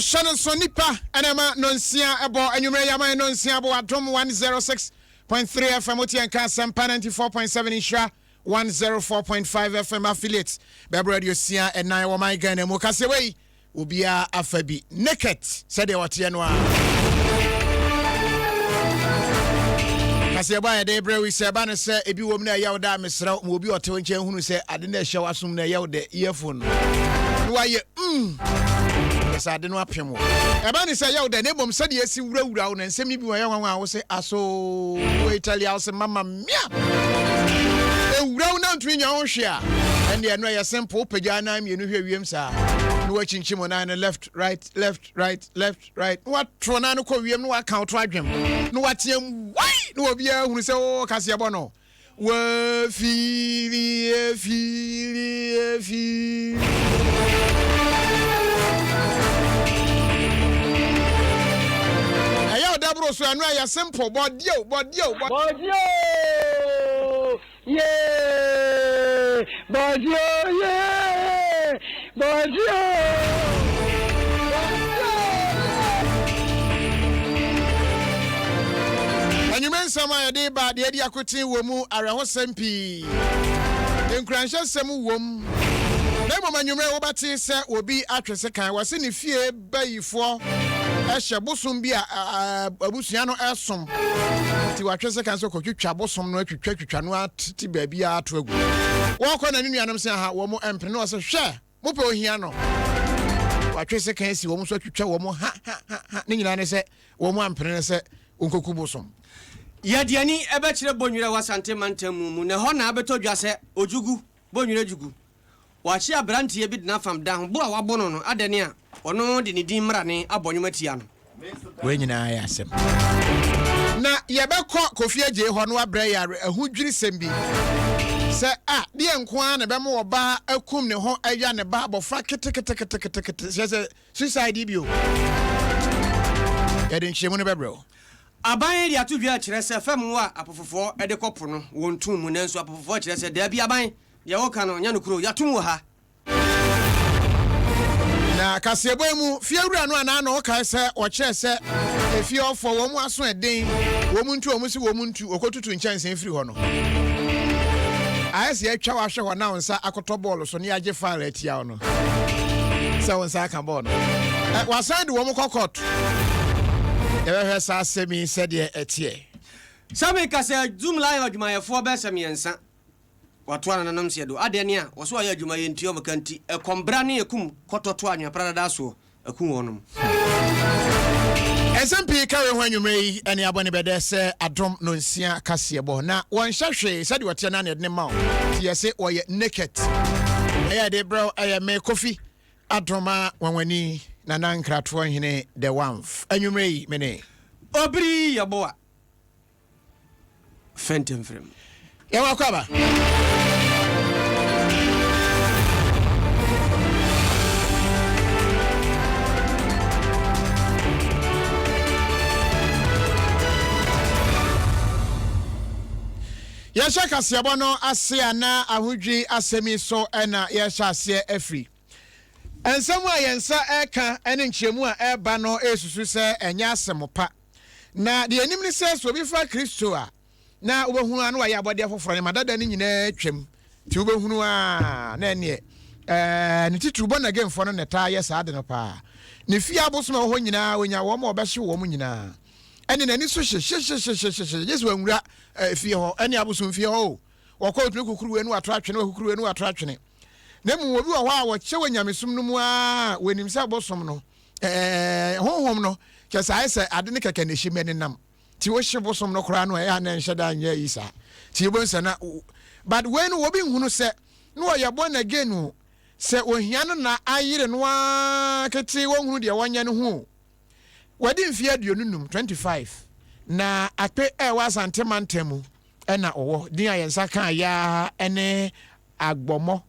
hyɛ no nso nipa ɛna ɛma nonsia ɛbɔ anwummerɛ yi ama yɛ nonsia bɔ Adom 106.3 FM wote yɛn ka Asɛmpa 94.7 Nhyira 104.5 FM affiliates bɛbrɛ 64 wɔ man Ghana mu kaseɛ wei obiara afa bi naked sɛdeɛ wɔteɛ no a kaseɛbɔ a yɛde brɛ wi sɛ ɛba no sɛ ebi wɔ mu na ɛyɛ wo dɛ a mesrɛ wo ma obi ɔte wo nkyɛn hunu sɛ ade no ɛhyɛ w'asom no ɛyɛ wo dɛ earphone no na wayɛ mm sɛ ade no apem wo ɛba ne sɛ ɛyɛ wo dɛ na mmom sɛdeɛ ɛsi wurawura wo na nsɛm no bi wɔ ɛyɛ nwanwa a wo sɛ aso wɔ Italy a wo sɛ mama mia ewura wo na ntumi nya wo hwe a ɛndeɛ ɛno ɛyɛ simple wopagya nan mmienu hwɛ wiem saa na wakyinkyim wo nan no left right left right left right na wato nan no kɔ wiem na waka wo to adwem na wateam wai na obiara hunu sɛ o kaseɛ bɔ no wafili afili afili ɛyɛ ɔdaboro so ɛno ɛyɛ simple bɔdeɛ o bɔdeɛ o bɔdeɛ o Yee! Bɔdze o yee! Bɔdze o! Anwummere nsɛm a yɛde ba deɛ adi akoten wɔ mu, awerɛhosɛm pii, nkuranhyɛsɛm wom. Na mmom anwummere wobɛte sɛ obi atwe sekan, wɔse ne fie bayifoɔ hyɛ bosom bi a abusua no som nti watwe sekan sɛ kɔtwitwa bosom no atwitwatwitwa no atete baabi a ato agu. Wɔkɔ na ne nuanom sɛ aha wɔn mpene no ɔsɛ hwɛ mopɛ ohia no. Watwe sekan asi wɔn so atwitwa wɔn ha ha ha ha ne nyinaa ne sɛ wɔn ampene no sɛ wɔnkɔku bosom. Yɛde ani bɛkyerɛ Bonwire wɔ Asante mantam mu mu na ɛhɔ na abɛtɔ dwa sɛ Odwugu, Bonwire Dwugu. Wɔakye aberanteɛ bi de no afam dan ho. Bo a wɔabɔ no no, adɛn a ɔno de ne din mmrane abɔ nnwom atia no? Wei nyinaa yɛ asɛm. Na yɛbɛkɔ Kofi Adjei hɔ na wabrɛ yɛn ahodwirisɛm bi sɛ a deɛ nko ara na ɛbɛma ɔbaa akum ne ho awia ne ba abɔfra keteketeketekete kyerɛ sɛ suicide yi bio. Yɛde nkyerɛmu no bɛbrɛ wo. Aban de ato dwa kyerɛ sɛ fam ngo a apofofoɔ de kɔ po no wɔntom mu nanso apofofoɔ kyerɛ sɛ daabi aban Deɛ woka no nyɛ nokorɛ o, yɛatom wɔ ha. Na kaseɛbɔ yi mu, fiewura no anaa na ɔkae sɛ ɔkyerɛ sɛ efie hɔfoɔ wɔn aso ɛden, wɔn ntu wɔn si wɔn ntu, wɔkɔtutu nkyɛnsee firi hɔ no. Ayɛ sɛ yɛatwa wo ahwɛ hɔ na wo nsa akɔtɔ bɔɔlo so na yɛagye foul atia wo no sɛ wo nsa aka bɔɔl no. Ɛ, wɔasan de wɔn kɔ kɔɔto. Yɛbɛhwɛ saa asɛm yi sɛdeɛ ɛteɛ. Sɛ meka sɛ Zoomlion adwumayɛfoɔ bɛyɛ sɛ mmiɛnsa Wɔatoa nananom seɛ do. Adɛn ne a wɔso ayɛ adwuma yɛ ntua wɔn ka nti, ɛkɔm bra ne ɛkum kɔtɔ to anwea pradadaa soɔ aku wɔnom. Nsɛm pii ka wei ho anwummerɛ yi ɛne abɔ ne bɛdɛ sɛ adom nonsia kaseɛbɔ na wɔnhyɛ hwee sɛdeɛ ɔteɛ no a na yɛde ne ma wo nti yɛse wɔyɛ naked ɛyɛ de brɛ ɛyɛ me Kofi Adoma Wanwani Nana Nkratoɔ Hene the Wamf anwummerɛ yi me ne. Obiri Yeboah. Fɛntɛmfrɛm. Yɛn wakɔ aba. Yɛhyɛ kaseɛbɔ no ase a na ahodwi asɛm yi so na yɛhyɛ aseɛ afiri. Nsɛm a yɛn nsa ɛka ne nkyerɛmu a ɛreba no resusu sɛ ɛnyɛ asɛm pa. Na deɛ yɛnim ne sɛ, sɛ obi fa Kristo a, na wobɛhunu a na wayɛ abɔdeɛ foforɔ, nneɛma dada no nyinaa atwam. Nti wobɛhunu a na ɛneɛ ɛɛ ne titiriw born againfoɔ no na ɛtaa yɛ saa ade no paa. Ne fie abosom a ɛwɔ hɔ nyinaa, ɔnya wɔn a ɔbɛhyew wɔn nyinaa. Ɛne n'ani so hye hyehyehyehyehye, gye sɛ wanwura fie hɔ, ɛne abosom fie hɔ o. Wɔkɔ otumi kukuru wei no wato atwene, wakukuru wei no wato atwene. Na mmom obi wɔ hɔ a wɔkyɛ wɔ nyamesom no mu ara, wɔnim sɛ bosom no Ɛɛ, honhom no, kyerɛ sɛ ayɛ sɛ ade no kɛkɛ na ɛhyɛ mu ɛnenam. Nti wohye bosom no koraa no ɛyɛ a na ɛnhyɛ da nyɛ ayi saa. Nti wobɛhu sɛ na, but wei no obi nhunu sɛ na ɔyɛ born again o, sɛ ohia no na ayere no ara ketee wɔnhunu deɛ wɔnyɛ no ho o. Wadi mfeɛ 25, 25, na Akpe a ɛwɔ Asante mantam mu na ɔwɔ. Din a yɛn nsa kaa yɛ ara ne Agbɔmɔ.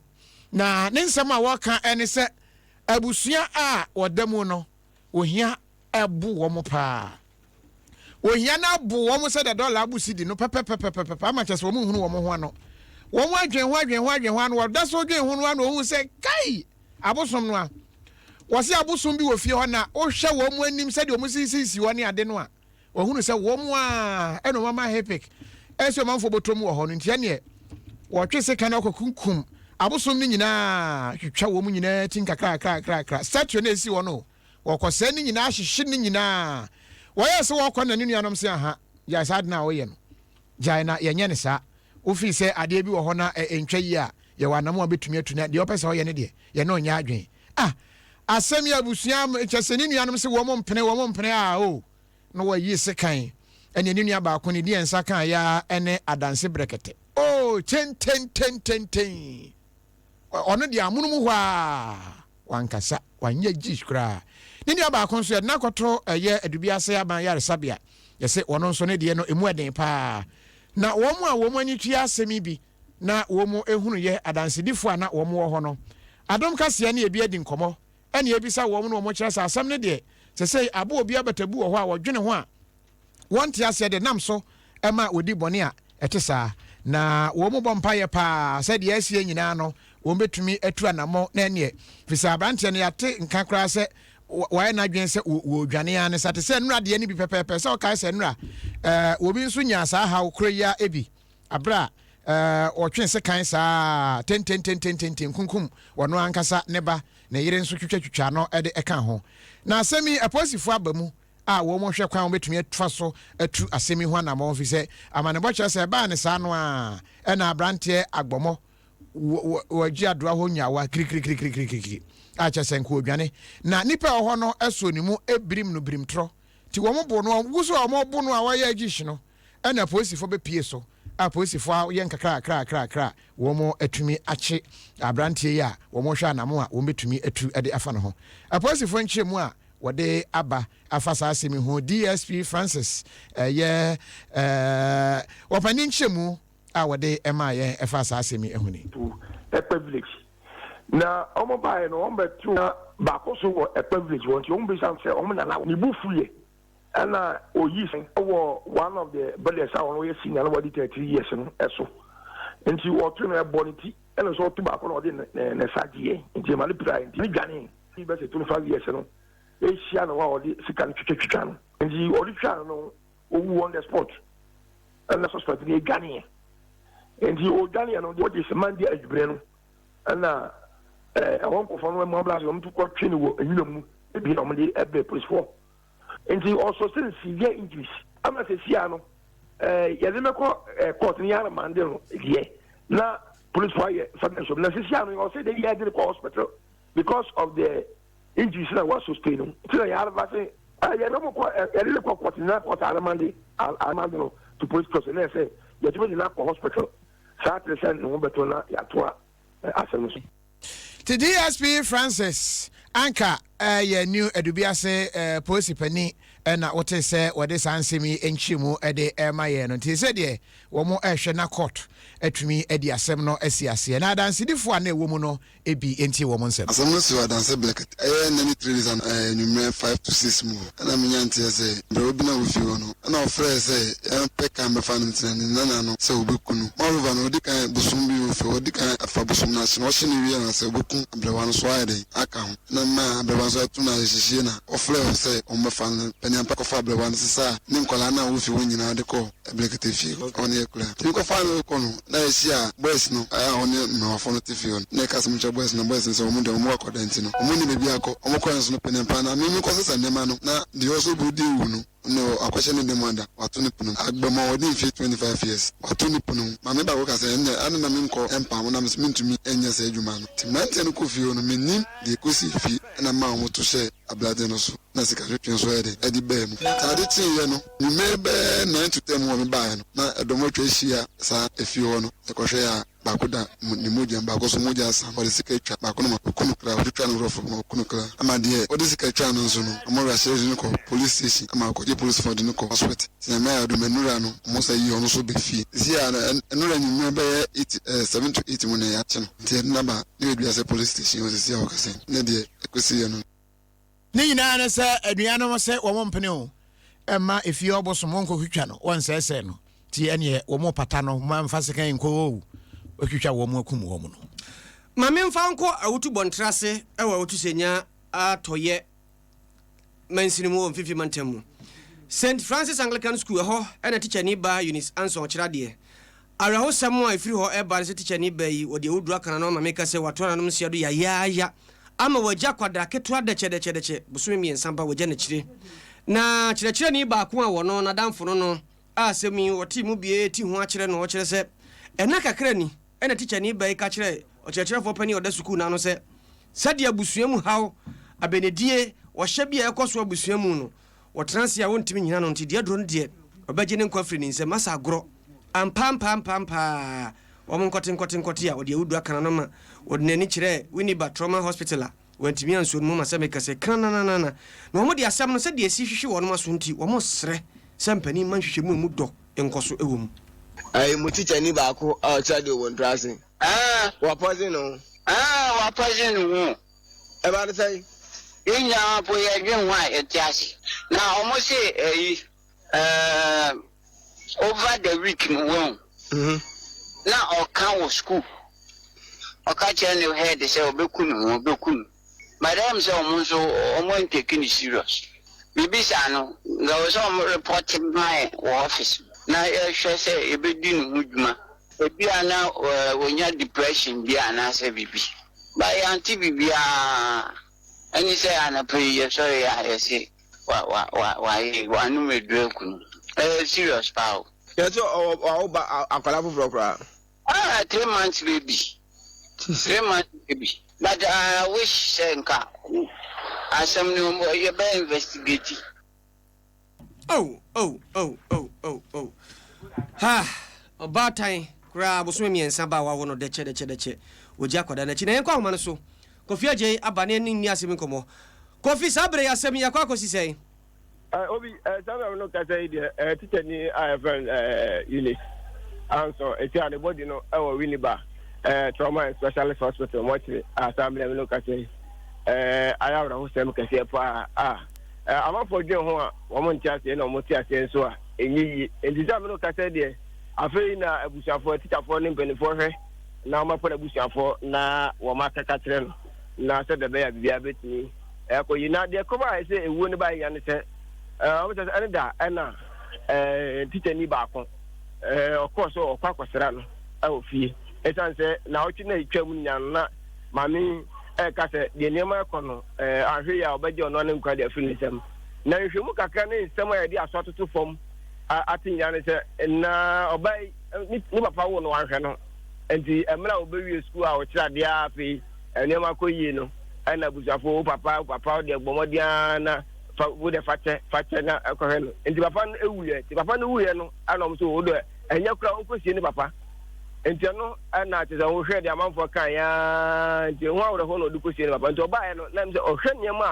Na ne nsɛm a wɔka ne sɛ Abusua a wɔda mu no, ohia bo wɔn paa. Ohia no abo wɔn sɛdeɛ dɔla abo sidi no pɛpɛpɛpɛpɛpɛ ama kyerɛ sɛ wɔn nhunu wɔn ho ano. Wɔn adwen ho adwen ho adwen ho ano, wɔda so dwen ho no ano ohun sɛ kai abosom no a. Wɔse abosom bi wɔ fie hɔ na wohwɛ wɔn anim sɛdeɛ wɔn sisisisi hɔ ne ade no a, wɔhunu sɛ wɔn a ɛna wɔn ama HIPC ɛsɛ ɔmanfoɔ bɔtɔ mu wɔ hɔ no nti ɛneɛ wɔtwe sekan na wɔkɔkunkum abosom no nyinaa twitwa wɔn nyinaa ti nkakrakrakrakra. Statue no a ɛsi hɔ no wɔkɔsɛe ne nyinaa hyehye ne nyinaa. Wɔyɛɛ sɛ wɔkɔ na ne nuanom se aha gyae saa ade no a woyɛ no. Gyae na yɛnyɛ no saa. Wofii sɛ adeɛ bi wɔ hɔ na ɛntwa yie a, yɛwɔ anamon a wobɛtumi atu na deɛ ɔpɛ sɛ ɔyɛ no deɛ, yɛne no nyɛ adwene. Ah! Asɛm yi abusua kyɛ sɛ ne nuanom se wɔn mpene, wɔn mpene ah oh! Na wɔayi sekan. Ɛneɛ ne nua baako ne deɛ nsa kaeɛ ara ne adanse brɛkɛtɛ. Oh! Tententententen! Ɔno deɛ amonom hɔ ara wankasa, wanyɛ gyish koraa. Ne nua baako nso yɛde no akɔto ɛyɛ Adubiase Aban Yaresabea. Yɛse ɔno nso ne deɛ no emu ɛden paa. Na wɔn a wɔn ani tua asɛm yi bi na wɔn hunuyɛ adansedifoɔ a na wɔn wɔ hɔ no, Adom Kaseɛ ne ebi adi nkɔmmɔ ɛne abisa wɔn na wɔn kyerɛ sɛ asɛm no deɛ sesei abo obi abatabu wɔ hɔ a wɔdwene ho a wɔnte aseɛ de nam so ma wɔdi bɔne a ɛte saa, na wɔbɔ mpaeɛ paa sɛ deɛ asie nyinaa no wɔbɛtumi atu anammɔn na ɛnneɛ, firi sɛ aberanteɛ no yɛate nka koraa sɛ wayɛ n'adwene sɛ wɔredwane ara ne sa, te sɛ nnora deɛ no bi pɛpɛɛpɛ, sɛ ɔkae sɛ nnora obi nso nyaa saa haw korɔ yi ara bi aberɛ a ɔtwe sekan saa tententententen kunkum ɔno ankasa ne ba, ne yere nso twitwatwitwa no de ka ho. Na asɛm yi apolisifoɔ aba mu a wɔhwɛ kwan a wɔbɛtumi afa so atu asɛm yi ho anammɔn efisɛ amanebɔ kyerɛ sɛ ɛbaa no saa no ara na aberanteɛ agbɔmɔ wɔ adoa hɔ nyawa kirikirikirikirikiri a kyerɛ sɛ nka ɔdwane na nnipa a ɛwɔ hɔ no soo ne mu birim no birimtorɔ nti wɔn bo no gu so a wɔn bo no a wɔyɛ agyish no ɛna apolisifoɔ bɛpie so a apolisifoɔ ayɛ nkakrakrakrakra wɔn atumi akye aberanteɛ yi a wɔn hwɛ anamo a wɔn bɛtumi atu de afa no ho. Apolisifoɔ nkyerɛmu a wɔde aba afa saa asɛm yi ho, DSP Francis yɛ ɔpanin nkyerɛmu a wɔde maa yɛn ɛfa saa asɛm yi ho ni. To Ekpe village na wɔn baeɛ no wɔn bɛ to na baako so wɔ Ekpe village hɔ nti wɔn bisa no sɛ wɔn nana ne bo fu yɛ ɛna oyi wɔ one of the brothers a wɔn yɛ senior na wɔde 33 years no ɛso nti wɔto no ɛbɔ ne ti ɛna nso ɔto baako na ɔde ne ne nsa gyeɛ nti ɛma ne pira nti ne dwane bɛsɛ 25 years no ehyia no hɔ a ɔde sika no twitwatwitwa no nti ɔde twa no no owu on the spot ɛna suspect no edwaneɛ nti odwaneɛ no deɛ ɔgye sɛ mande adwuberɛ no ɛna ɛhɔ nkɔfoɔ no ɛmu ambulance wɔn to kɔtwe no wɔ nwura mu ebi na wɔn de ɛbrɛ polisifoɔ nti ɔsɔ sɛ severe injuries ama sɛ sia no ɛɛ yɛde mɛkɔ ɛɛ court ne yɛn mande no deɛ na polisifoɔ ayɛ fɛn so na sisi ano ɔsɛ de yɛ de kɔ hospital because of the injuries na wa sustain no nti na yɛ advise yɛde mo kɔ yɛde ne kɔ court na court aremande aremande no to police custody na yɛ sɛ yɛtumi de no akɔ hospital saa tere sɛ ne ho bɛtɔ na yɛatoa asɛm no so. Ti DSP Francis Anka yɛ New Adubiase polisi panin na wote sɛ wɔde saa nsɛm yi nkyerɛmu de rema yɛn no. Nti sɛ deɛ wɔn rehwɛ na court atumi adi asɛm no asi aseɛ. Na adansedifoɔ a na ɛwɔ mu no bi ntie wɔn nsɛm. Asɛm no si wɔ adanse blɛkɛt. Ɛyɛ nnɛ ne three days and anwummerɛ 5 to 6 mu hɔ ɛna menya nteɛ sɛ brɛwo bi na wɔ fie hɔ no ɛna ɔfrɛɛ sɛ yɛmpɛ kan bɛfa no ntena ne nana no sɛ ɔbɛku no. Moreover no ɔdi kan bosom bi wɔ fie hɔ ɔdi kan afa bosom no ahye no ɔhye no wie na sɛ ɔbɛku abrɛwa no so ayɛ dɛn aka ho ɛna mmaa abrɛwa nso ato no ayɛhyehyie na ɔfrɛɛ hɔ sɛ ɔmmɛfa no paniampa kɔfa abrɛwa no sesaa ne nkwadaa no a wɔ fie hɔ nyinaa de kɔɔ Blekete fie hɔ ɔne yɛ kura. Nti mekɔfaa no rekɔ no na yɛhyia boys no a ɔne mmerɛwafoɔ no te fie hɔ no na yɛka asɛm kyerɛ boys no na boys no sɛ wɔn deɛ wɔn akɔda nti no wɔn nni baabi akɔ wɔn kɔɛ nso no pɛnɛmpa na me mekɔsesa nneɛma no na deɛ ɔsɔ obi odi awu no na akɔhyɛ ne dɛm ada wato ne pono mu agbam a ɔdi mfeɛ 25 years wato ne pono mu. Maame baako ka sɛ ɛnneɛ adɛn na menkɔ mpam na me nso mentumi nyɛ saa adwuma no. Nti mmeranteɛ no kɔ fie hɔ no mennim deɛ ɛkɔsii fie ɛna maa wɔto hyɛɛ abrade no so na sika twetwe nso ayɛ dɛn ɛde baa mu. Nti ade kyeeɛ no anwummerɛ bɛyɛ 9 to 10 mu hɔ mebaeɛ no na ɛdɔm atwa ahyia saa efie hɔ no yɛkɔhwɛɛ a baako da ne mogya mu baako nso mogya asa no ɔde sika atwa baako no ma ɔku no koraa ɔtwitwa no rɔfo ma ɔku no koraa ama deɛ ɔde sika twaa no nso no ɔmo rush de no kɔ police station ama ɔkɔgye policefoɔ de no kɔ hospital. Nti Nyame ayɛ adom nnura no ɔmo sa yi ɔno nso ba fie. Sisi a no nnura anwummerɛ bɛyɛ 8 7 to 8 mu na yɛakye no nti yɛde no aba ne Aduase police station hɔ sisi a ɔkasa yi ne deɛ ɛkɔsiiɛ no. Ne nyinaa ne sɛ anuanom sɛ wɔn mpene o ɛma efie ɔbosom wɔn nkɔtwitwa no wɔn nsɛesɛe no ti ɛneɛ wɔn pata no ma mfa sekan nkɔ o wɔtwitwa wɔn akum wɔn no. Ma memfa nkɔ Awutu Bɔntrase wɔ Awutu Senya. Atɔeɛ mansini mu wɔ Mfimfini Mantam mu. St. Francis Anglican School, ɛhɔ na tikyani baa Eunice Anson kyerɛ adeɛ. Awerɛhosɛm a ɛfiri hɔ reba ne sɛ tikyani baa yi, wɔde awuduro aka n'ano ama meka sɛ wato ananom nsia do yayaaya ama wagya akwadaa ketewa dɛkyɛdɛkyɛdɛkyɛ bosome mmiɛnsa ba wagya n'akyire. Na kyerɛkyerɛni baako a wɔno n'adamfo no no a asɛm yi ɔtee mu bie ti ho akyerɛ no ɔkyerɛ sɛ ɛna kakra ni Ɛnna tikyani baa yi ka kyerɛɛ ɔkyerɛkyerɛfoɔ panin a ɔda sukuu no ano sɛ, Sɛdeɛ abusua mu haw, abɛnidie, ɔhyɛ bi a ɛkɔ so abusua mu no, wɔtena ase a wɔntumi nnyina no nti, deɛ aduro no deɛ, ɔbɛgye ne nkwa afiri ne nsam. Masa agorɔ. Ampa, ampa, ampa, ampa ara, wɔn nkɔte nkɔte nkɔte a ɔde awuduro aka n'ano ma wɔde n'ani kyerɛɛ Winneba Trauma Hospital a wɔantumi ansuo no mu ma sɛ meka sɛ, Krananana. Na wɔde asɛm no sɛdeɛ ɛsi hwehwe wɔn aso nti, wɔsrɛ sɛ mpanin mma nhwehwɛmu a emu dɔ nkɔso wɔ mu. Ɛɛ mo tikyani baako a ɔkyerɛ ade wɔ Ntraase. Ɛɛ. Wapɔsen ne ho. Ɛɛ wapɔsen ne ho. Ɛbaa no sɛn? Yɛn nyinaa mpo yɛdwen ho a yɛte ase. Na wɔn se ɛyi ɛɛ over the week no wahu. Na ɔka wɔ school. Ɔka kyerɛ ne head sɛ ɔbɛku ne ho ɔbɛku ne ho. But ɛyɛ me sɛ ɔmo nso ɔmo antake no serious. Biribi saa no, nka ɛwɔ sɛ ɔmo report ma yɛn wɔ office na yɛhwɛ sɛ yɛbɛdi ne ho dwuma. Ebia na wanya depression bi anaasɛ biribi. But yɛante biribiara. Ɛne sɛ anɔpa yi yɛsɔreeɛ a yɛse wa wa wa wayɛ wanom aduro aku no. Ɛyɛ serious paa o. Yɛse ɔwɔ wawo ba akwadaa foforɔ koraa. Ah 3 months baby, 3 months baby, but I wish sɛ nka asɛm no yɛbɛ investigate. Oh. Ha! Ɔbaatan koraa bosome 3 ba a wawo no dɛkyɛ dɛkyɛ dɛkyɛ. Wɔgya akwadaa no akyi. Na yɛnkɔ ahoma no so. Kofi Adjei aba ne yɛne nni asɛm nkɔmmɔ. Kofi, saa berɛ yi asɛm yi akɔ akɔsi sɛn? Obi, saa bɛrɛ no kasa yi deɛ, tikyani a yɛfrɛ no Eunice Anson, ɛsi a ne bɔdi no ɛwɔ Winneba Trauma and Specialist Hospital mɔkyere a saa mmerɛ no kasa yi ayɛ awerɛhosɛm kɛseɛ paa a amanfoɔ dwen ho a wɔn nte aseɛ na wɔn te aseɛ nso a ɛnyɛ yie. Nti saa mmerɛ no kasa deɛ, afei na abusuafoɔ, tikyafoɔ ne mpanimfoɔ hwɛ na wɔn apɔ n'abusuafoɔ na wɔn akaka kyerɛ no na sɛdeɛ ɛbɛyɛ a biribiara bɛtumi ɛkɔ yi. Na deɛ kɔba a ɛsɛ ewuo no ba yɛ ne sɛ wɔn sɛ ɛne da ɛna tikyani baako ɔkɔɔ so ɔkɔ akɔsra no ɛwɔ fie, ɛsiane sɛ na ɔtwe na etwa mu nyinaa no na maame ɛka sɛ deɛ nneɛma ɛkɔ no ahwɛ yi a ɔbɛgye ɔno ne nkwa de afiri ne nsam. Na nhwehwɛmu kakra ne nsɛm a yɛde aso atoto fam ate nyinaa ne sɛ na ɔbaa yi ne papa wo no wanhwɛ no, nti mmerɛ a wɔbɛwie sukuu a ɔkyerɛ adeɛ a afei nneɛma kɔ yie no, ɛna abusuafo, wo papa, wo papa, wo deɛ bɔ mmɔden ara na fa wo deɛ fakyɛ fakyɛ na ɛkɔhwɛ no. Nti papa no ewuiɛ, nti papa no wuiɛ no, ɛna wɔn so wo deɛ ɛnyɛ kora wɔn kɔsie ne papa. Nti ɛno ɛna kyerɛ sɛ wɔhwɛ deɛ amanfoɔ kan yaa, nti ho awerɛhoɔ na ɔde kɔsie ne papa. Nti ɔbaeɛ no na sɛ ɔhwɛ nneɛma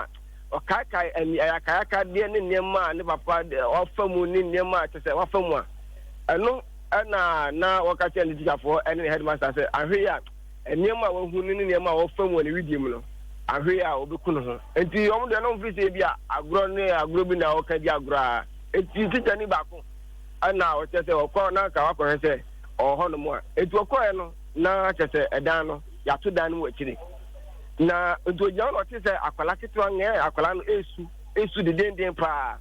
a ɔkaekae ɛni ayakayakadeɛ ne nneɛma a ne papa wafa mu ne nneɛma a kyerɛ sɛ wafa mu a, ɛno ɛna na wɔka kyerɛ ne tikyafoɔ ɛne ne headmaster sɛ ahwɛ yi a nneɛma a wahu ne nneɛma a wɔfa mu wɔ ne widie mu no, ahwɛ yi a wɔbɛku ne ho. Nti wɔn deɛ no mfiri sɛ bi a agorɔ ne agorɔ bi na wɔka di agorɔ a, nti tikyani baako ɛna ɔkyerɛ sɛ ɔkɔ na nka wakɔhwɛ sɛ ɔwɔ hɔnom a, nti ɔkɔɛ no na kyerɛ sɛ ɛdan no yɛato dan no mu akyire, na nti ogyina hɔ na ɔte sɛ akwadaa ketewa ngɛɛ akwadaa no esu esu dedenden paa.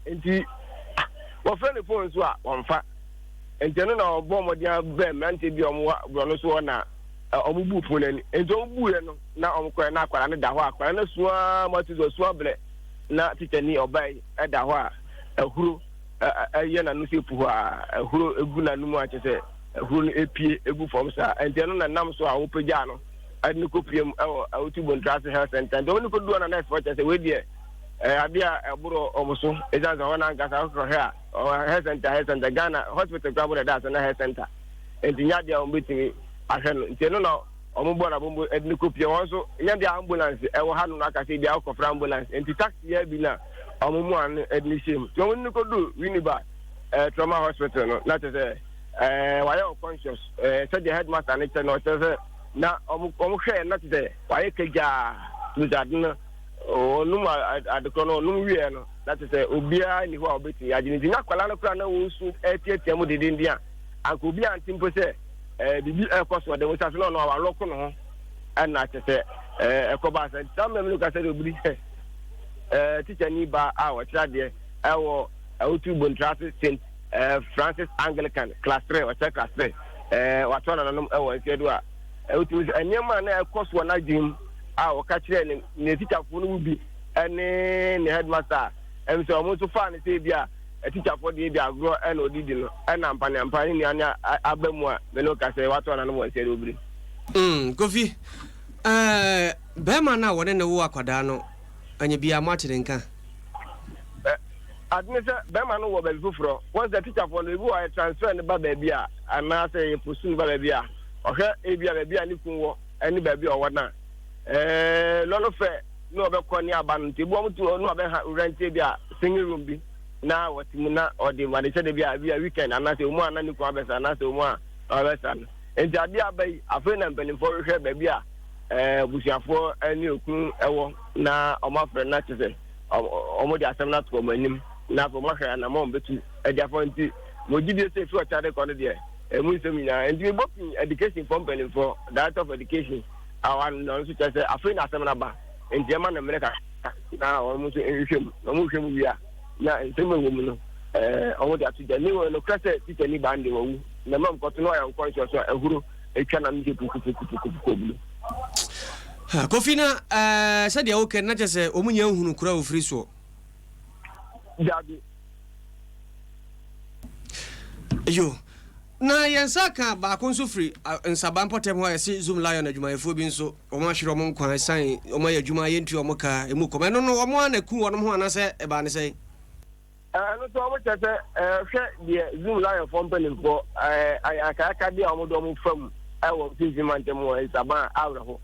Nti wɔfrɛ ne phone so a wɔmfa. Nti ɛno na ɔbɔ mmɔden abɛ mmeranteɛ bi a wɔwɔ borɔno so hɔ na wɔn bu pono ani. Nti wɔn buiɛ no na wɔn kɔɛ na akwadaa no da hɔ a akwadaa no asu ara ma ti sɛ ɔsu abrɛ, na tikyani ɔbaa yi ɛda hɔ a ahuro ɛyɛ n'ano sɛ epu hɔ a ahuro egu n'ano mu a kyerɛ sɛ ahuro no epie egu fam saa. Nti ɛno na nam so a wɔpagyaa no ɛde no kɔ pie mu ɛwɔ Awutu Bontrase Health Center. Nti wɔn de kɔ du hɔ na nurse fɔ kyerɛ sɛ wei deɛ ɛyɛ adeɛ a ɛboro wɔn so, ɛsiane sɛ hɔ no ankasa wokɔhwɛ a health center, health center, Ghana hospital koraa mo na ɛda ase na health center, nti nyɛ adeɛ a wɔn bɛtumi ahwɛ no. Nti ɛno na wɔn bɔ n'abombo ɛde no kɔ pie. Wɔn nso nyɛ deɛ ambulance ɛwɔ ha no na aka sɛ ebi akɔfra ambulance, nti taxi yɛ bi na wɔn mu ano ɛde no hyɛ mu. Nti wɔn de no kɔ du Winneba trauma hospital no na kyerɛ sɛ wayɛ unconscious, sɛdeɛ headmaster no kyerɛ no, ɔkyerɛ sɛ na wɔn hwɛ na kyerɛ sɛ wayɛ kagyaa tumi sɛ ade no ɔnum adekorɔ no ɔnum wieɛ no na kyerɛ sɛ obiara nni hɔ a ɔbɛtumi agye no. Nti na akwadaa no koraa na wɔresu ɛteatea mu dedenden a anka obi ante mpo sɛ biribi ɛrekɔ so. Ɔde nsa so na ɔno a walɔko ne ho ɛna kyerɛ sɛ Ɛkɔbaa sɛ saa mmerɛ mu no ka sɛ obiri sɛ tikyani ba a ɔkyerɛ adeɛ ɛwɔ Awutu Bontrase St Francis Anglican class 3, ɔkyerɛ class 3, watoa nananom ɛwɔ mfeɛ do a ɛwotumi sɛ nneɛma a na ɛkɔ soɔ n'adwene mu a ɔka kyerɛ ne ne tikyafoɔ no mu bi ɛne ne headmaster a ɛm sɛ ɔmo nso faa ne sɛ ebi a tikyafoɔ deɛ ebi agorɔ ɛna ɔdidi no ɛna mpaneampa ne nua ne aba mu a mene ka sɛ watoa nananom wɔ mfeɛ do obiri. Kofi, ɛɛ, bɛrima no a wɔne no woo akwadaa no, anyɛ biara moate ne nka? Ɛ, ade ne sɛ bɛrima no wɔ baabi foforɔ. Wɔn sɛ tikyafoɔ no, ebi wɔ a yɛ transfer no ba baabi a, anaasɛ yɛ post no ba baabi a, ɔhwɛ ebi a baabi a ne kun wɔ ne baabi a ɔwɔ no a, ɛɛ, lɔno fɛ ne ɔbɛkɔ ne aba no nti, ebi wɔn tu ne ɔbɛha rent ebi a single room bi na wɔte mu na ɔde adekyɛ de bi a ebi a weekend anaasɛ ɔmu a na ne kun abɛsa anaasɛ ɔmu a ɔbɛsa no. Enti adeɛ aba yi, afei na mpanimfoɔ rehwɛ baabi a abusuafoɔ ne okunu wɔ na wɔafrɛ no na kyerɛ sɛ wɔde asɛm no ato wɔn anim na afei wɔahwɛ anammɔn wɔbɛtu de afa. Nti mo gyidie sɛ ɛfiri ɔkyade kɔ no deɛ ɛmu nsɛm nyinaa. Nti mebɔ pii education foɔ mpanimfoɔ, director of education a ɔno nso kyerɛ sɛ afei na asɛm no aba nti ɛma no mmerɛ kakra na wɔn nso nhwehwɛ mu na wɔhwehwɛ mu wie a na nsɛm a ɛwɔ mu no wɔde ato gya. Ne wɔ nokorɛ sɛ tikyani baa no deɛ wawu. Na mam kɔto no ayɛ nkɔnhyɛ so a ahuro atwa n'ano sɛ pukupukupukupuku obulu. Ha, Kofi na ɛɛ sɛdeɛ wokɛ no na kyɛ sɛ wɔn nyɛ nhunu kuro a wɔfiri soɔ. Dabi. Yo, na yɛn nsa ka baako nso firi Nsaba mpɔtam hɔ a yɛse Zoom Lion adwumayɛfoɔ bi nso wɔn ahwere wɔn nkwa ɛsan wɔn ayɛ adwuma yɛntua wɔn ka emu kɔm ɛno no wɔn a na ku wɔn ho anaasɛ ɛbaa ne sɛn? Ɛno nso wɔn kyerɛ sɛ hwɛ deɛ Zoom Lion foɔ mpanimfoɔ ayakayakadeɛ a wɔde wɔn fa mu wɔ mfimfini mantam wɔ Nsaban a awerɛho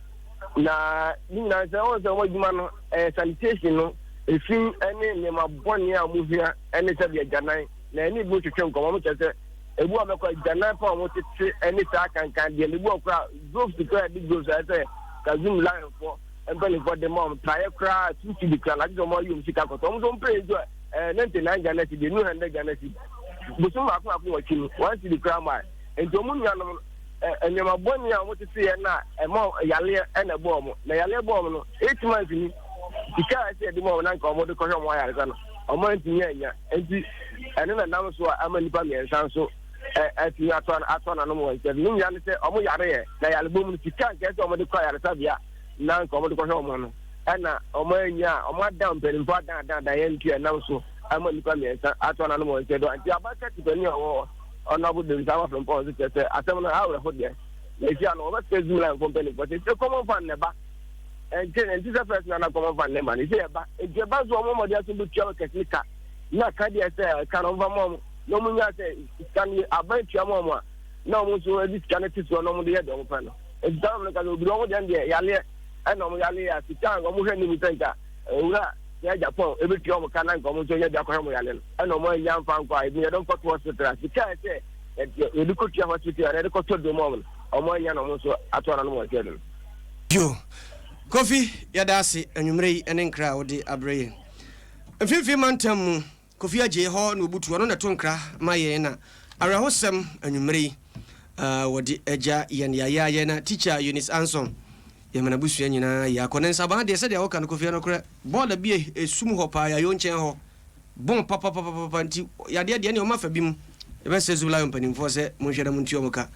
na ne nyinaa sɛ wɔn sɛ wɔn adwuma no sanitation no efi ne nneɛma bɔne a wɔn hia ne sɛdeɛ agyanan na ɛne ebi twetwe nkɔmɔ wɔn kyerɛ sɛ ebi wɔn bɛkɔ agyanan pa wɔn tete ne saa kankan deɛ ebi wɔn kora gloves kora yɛde gloves ayɛ sɛ ka Zoom Lion foɔ mpanimfoɔ de ma wɔn praeɛ koraa 2 cedi koraa na agye sɛ wɔn ayi wɔn sika kɔtɔ wɔn nso wɔn pere nso ɛɛ 99 Ghana cedi 200 Ghana cedi bosom baako baako wɔ akyi no 1 cedi koraa ma nti wɔn nuanom ɛɛ nneɛma bɔnne a wɔn tete yɛ na ɛma yaleɛ ɛna ɛbɔ wɔn na yaleɛ bɔ wɔn no 8 months ni sika a ɛsɛ yɛde ma wɔn na nka wɔn de kɔhwɛ wɔn ayaresa no wɔn antumi anya. Nti ɛno na nam so a ama nipa mmiɛnsa nso ɛtumi atɔ nanom wɔn nsɛm ne nyinaa ne sɛ wɔn yareɛ na yarebɔ mu no sika nka ɛsɛ wɔn de kɔ ayaresabea na nka wɔn de kɔhwɛ wɔn no ɛna wɔn anya a wɔn adan mpanimfoɔ adan adan adan yɛn ntua nam so ama nipa mmiɛnsa atɔ nanom wɔn nsɛm do. Nti abaka tipani a ɔwɔ ɔnabɔ dem saa wafɛ mpɔn nso kyerɛ sɛ asɛm no awerɛho deɛ na esi ano wɔbɛsɛ Zoom Lion fo mpanimfoɔ sɛ sɛ common fund na ɛba ɛnti ɛnti sɛ first na na common fund na ɛma no sɛ ɛba nti ɛba nso wɔn mmɔden aso bɛtua wɔ kɛse ka na ka deɛ sɛ ɛka no ɔmfa ma wɔn na wɔn nya sɛ sika no aban tua ma wɔn a na wɔn nso de sika no te soɔ na wɔn de yɛ deɛ wɔn pɛ no. Nti saa wɔn ka sɛ obi wɔn deɛ deɛ yaleɛ ɛna wɔn yaleɛ a sika a wɔn hwɛ ne mu sɛ nka owura sɛ Japan ebetua wɔn ka na nka wɔn nso nya bi akɔhwɛ wɔn yale no ɛna wɔn anya nfa nkɔ a ebi yɛde nkɔto hospital a sika a ɛsɛ yɛde kɔtua hospital a yɛde kɔtɔ dom wɔn no wɔn anya na wɔn nso ato ano wɔn sɛ no. Yo, Kofi, yɛda ase anwummerɛ yi ne nkra a wode abrɛ yɛn. Mfimfini mantam mu, Kofi Adjei hɔ na obutu, ɔno na ɛto nkra ma yɛn na awerɛhosɛm anwummerɛ yi wɔde agya yɛn yayaayɛ na Teacher Eunice Anson yɛma n'abusua nyinaa yɛ akɔ ne nsaban deɛ sɛdeɛ woka no Kofi ɛnokorɛ bɔɔla bi esum hɔ paa yayo nkyɛn hɔ bon papapapapa nti yadeɛ deɛ ne ɔma fa bi mu yɛbɛsɛ Zoom Lion mpanimfoɔ sɛ monhwɛ na montua ɔmo ka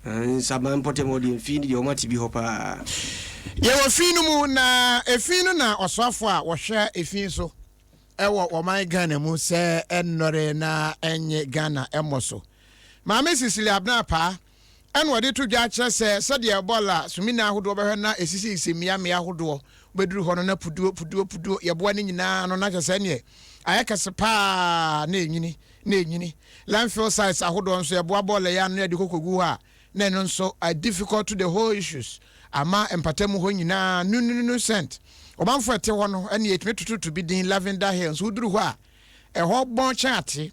nsaban mpɔtam hɔ deɛ mfii ne deɛ ɔmo ate bi hɔ paa. Yɛwɔ fi no mu na efi no na ɔsoafo a wɔhwɛ efi so ɛwɔ ɔman Ghana mu sɛ ɛnnɔre na ɛnye Ghana ɛmmɔ so. Maame Cecilia Abena Paa ɛna ɔde to dwa kyerɛ sɛ sɛdeɛ bɔɔla sumina ahodoɔ bɛhwɛ na ɛsisisisi mmeammea ahodoɔ wobɛduru hɔ no na puduo puduo puduo yɛboa no nyinaa no na kyerɛ sɛ ɛneɛ ayɛ kɛse paa na ɛnyini na ɛnyini. Landfill sites ahodoɔ nso yɛboa bɔɔla yi ano na yɛde kɔkɔgu hɔ a na ɛno nso difficult to the whole issues ama mpatamu hɔ nyinaa nunununu scent. Ɔmanfoɔ ɛte hɔ no ɛne yɛtumi tototo bi din Lavender Hill nso woduru hɔ a ɛhɔ bɔn kyɛn ate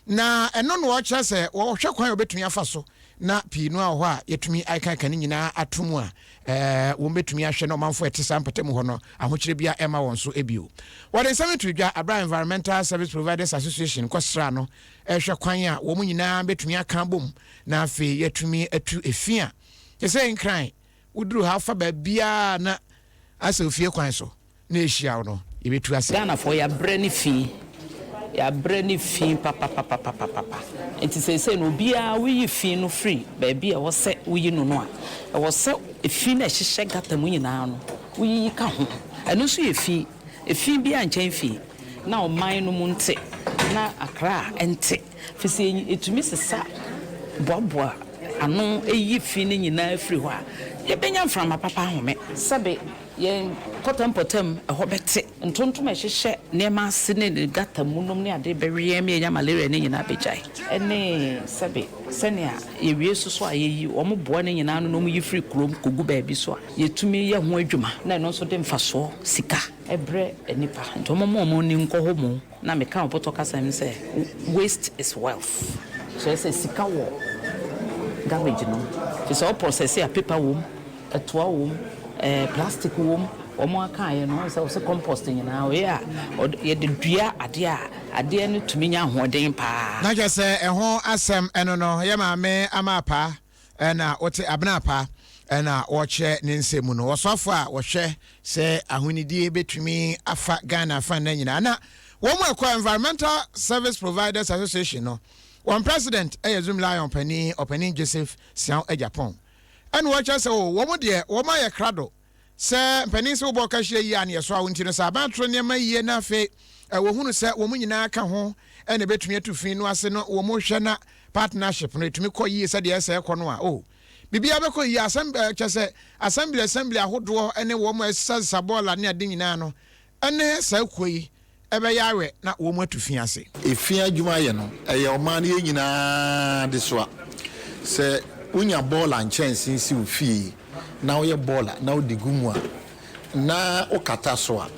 na ɛno na ɔkyerɛ sɛ wɔhwɛ kwan a wɔbɛtumi afa so na pii no a wɔ hɔ a yɛtumi akeka ne nyinaa ato mu a wɔn bɛtumi ahwɛ na ɔmanfoɔ ɛte saa mpatamu hɔ no ahokyerɛ bia ɛma wɔn so ebio. Wɔde nsɛm to dwa abra Environmental Service Providers Association kɔsra no ɛhwɛ kwan a wɔn nyinaa bɛtumi aka bom na afei yɛtumi atu efi a kyɛ sɛ Nkran woduru ha fa baabiara na Asɛ ofie kwan so na ehyia wo no, yɛbɛtu ase. Ghanafoɔ yɛabrɛ ne fi, yɛabrɛ ne fi papapapapapa. Nti seesei no obiara woyi fi no firi baabi a ɛwɔ sɛ woyi no no a, ɛwɔ sɛ efi no a ɛhyehyɛ gutter mu nyinaa no woyiyi ka ho. Ɛno nso yɛ fi. Efi biara nkyɛn fi. Na ɔman no mu nte, na Accra nte. Firi sɛ yɛtumi sesa boaboa ano yi fi no nyinaa firi hɔ a, yɛbɛnya mframa papa ahome. Sɛbe yɛn mpɔtam mpɔtam ɛhɔ bɛte, ntontom a ɛhyehyɛ nneɛma ase ne gata mu nom ne ade bɛwe yɛn ma yɛanya malaria no nyinaa bɛgyae. Ɛne sɛbe sɛnea yɛwie so so a yɛyi wɔn boa no nyinaa ano na wɔyi firi kurom kɔgu baabi so a, yɛtumi yɛ ho adwuma na ɛno nso de mfasoɔ, sika, brɛ nnipa. Nti wɔmma wɔn ani nkɔ hɔ mmom. Na meka wɔ pɔtɔ kasa mu sɛ waste is wealth. Kyerɛ sɛ sika wɔ garbage no mu. Nti sɛ wo process a paper wɔ mu, ɛtoa wɔ mu, ɛɛ plastic wɔ mu, wɔn akaeɛ no wohu sɛ wɔse compost nyinaa wɔyɛ a yɛde dua adeɛ a adeɛ no tumi nya ahoɔden paa. Na kyerɛ sɛ ɛho asɛm ɛno no yɛ maame ama apaa na wote Abena Apaa na wɔkyerɛ ne nsɛm mu no. Ɔsoafo a wɔhwɛ sɛ ahonidie bɛtumi afa Ghana afa nna nyinaa na wɔn mu ɛkɔ Environmental Service Providers Association no wɔn president yɛ Zoomlion panin ɔpanin Joseph Siaw Agyapong ɛna wɔkyerɛ sɛ o wɔn deɛ wɔn ayɛ krado Sɛ mpanin sɛ wobɔ ɔkahyia yie a na yɛsoa wo nti no, sɛ aban toro nneɛma yie na afei wɔhunu sɛ wɔn nyinaa ka ho na ɛbɛtumi atu fi no ase no, wɔn hwɛ na partnership no ɛtumi kɔ yie sɛdeɛ ɛsɛ ɛkɔ no a, oh, biribiara bɛkɔ yie. Asɛm kyɛ sɛ assembly assembly ahodoɔ ne wɔn a ɛsesasesa bɔɔla ne ade nyinaa no ne saa kuo yi ɛbɛyɛ awɛ na wɔn atu fi ase. Efi adwuma yɛ no, ɛyɛ ɔman no yɛn nyinaa adesoa. Sɛ wonya bɔɔla nkyɛnse si wo fie na woyɛ bɔɔla na wode gu mu a, na wokata so a,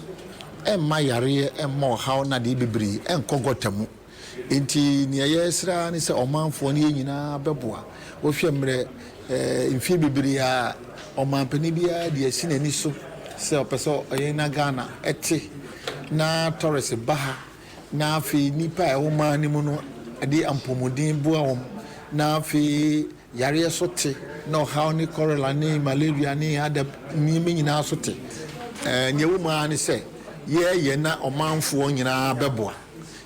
ɛmma yareɛ, ɛmma ɔhaw ne adeɛ bebree ɛnkɔ gɔta mu. Enti nea yɛresrɛ ara ne sɛ ɔmanfoɔ ne yɛn nyinaa bɛboa. Wohwɛ mmerɛ mfeɛ bebree a ɔmanpanin biara de asi n'ani so sɛ ɔpɛ sɛ ɔyɛ na Ghana te na tourist ba ha na afei nnipa a ɛwɔ man no mu no de apɔmuden boa wɔn na afei yareɛ so te na ɔhaw ne cholera ne malaria ne ada nneɛma nyinaa so te. Nea ɛwɔ mu ara ne sɛ yɛyɛ na ɔmanfoɔ nyinaa bɛboa.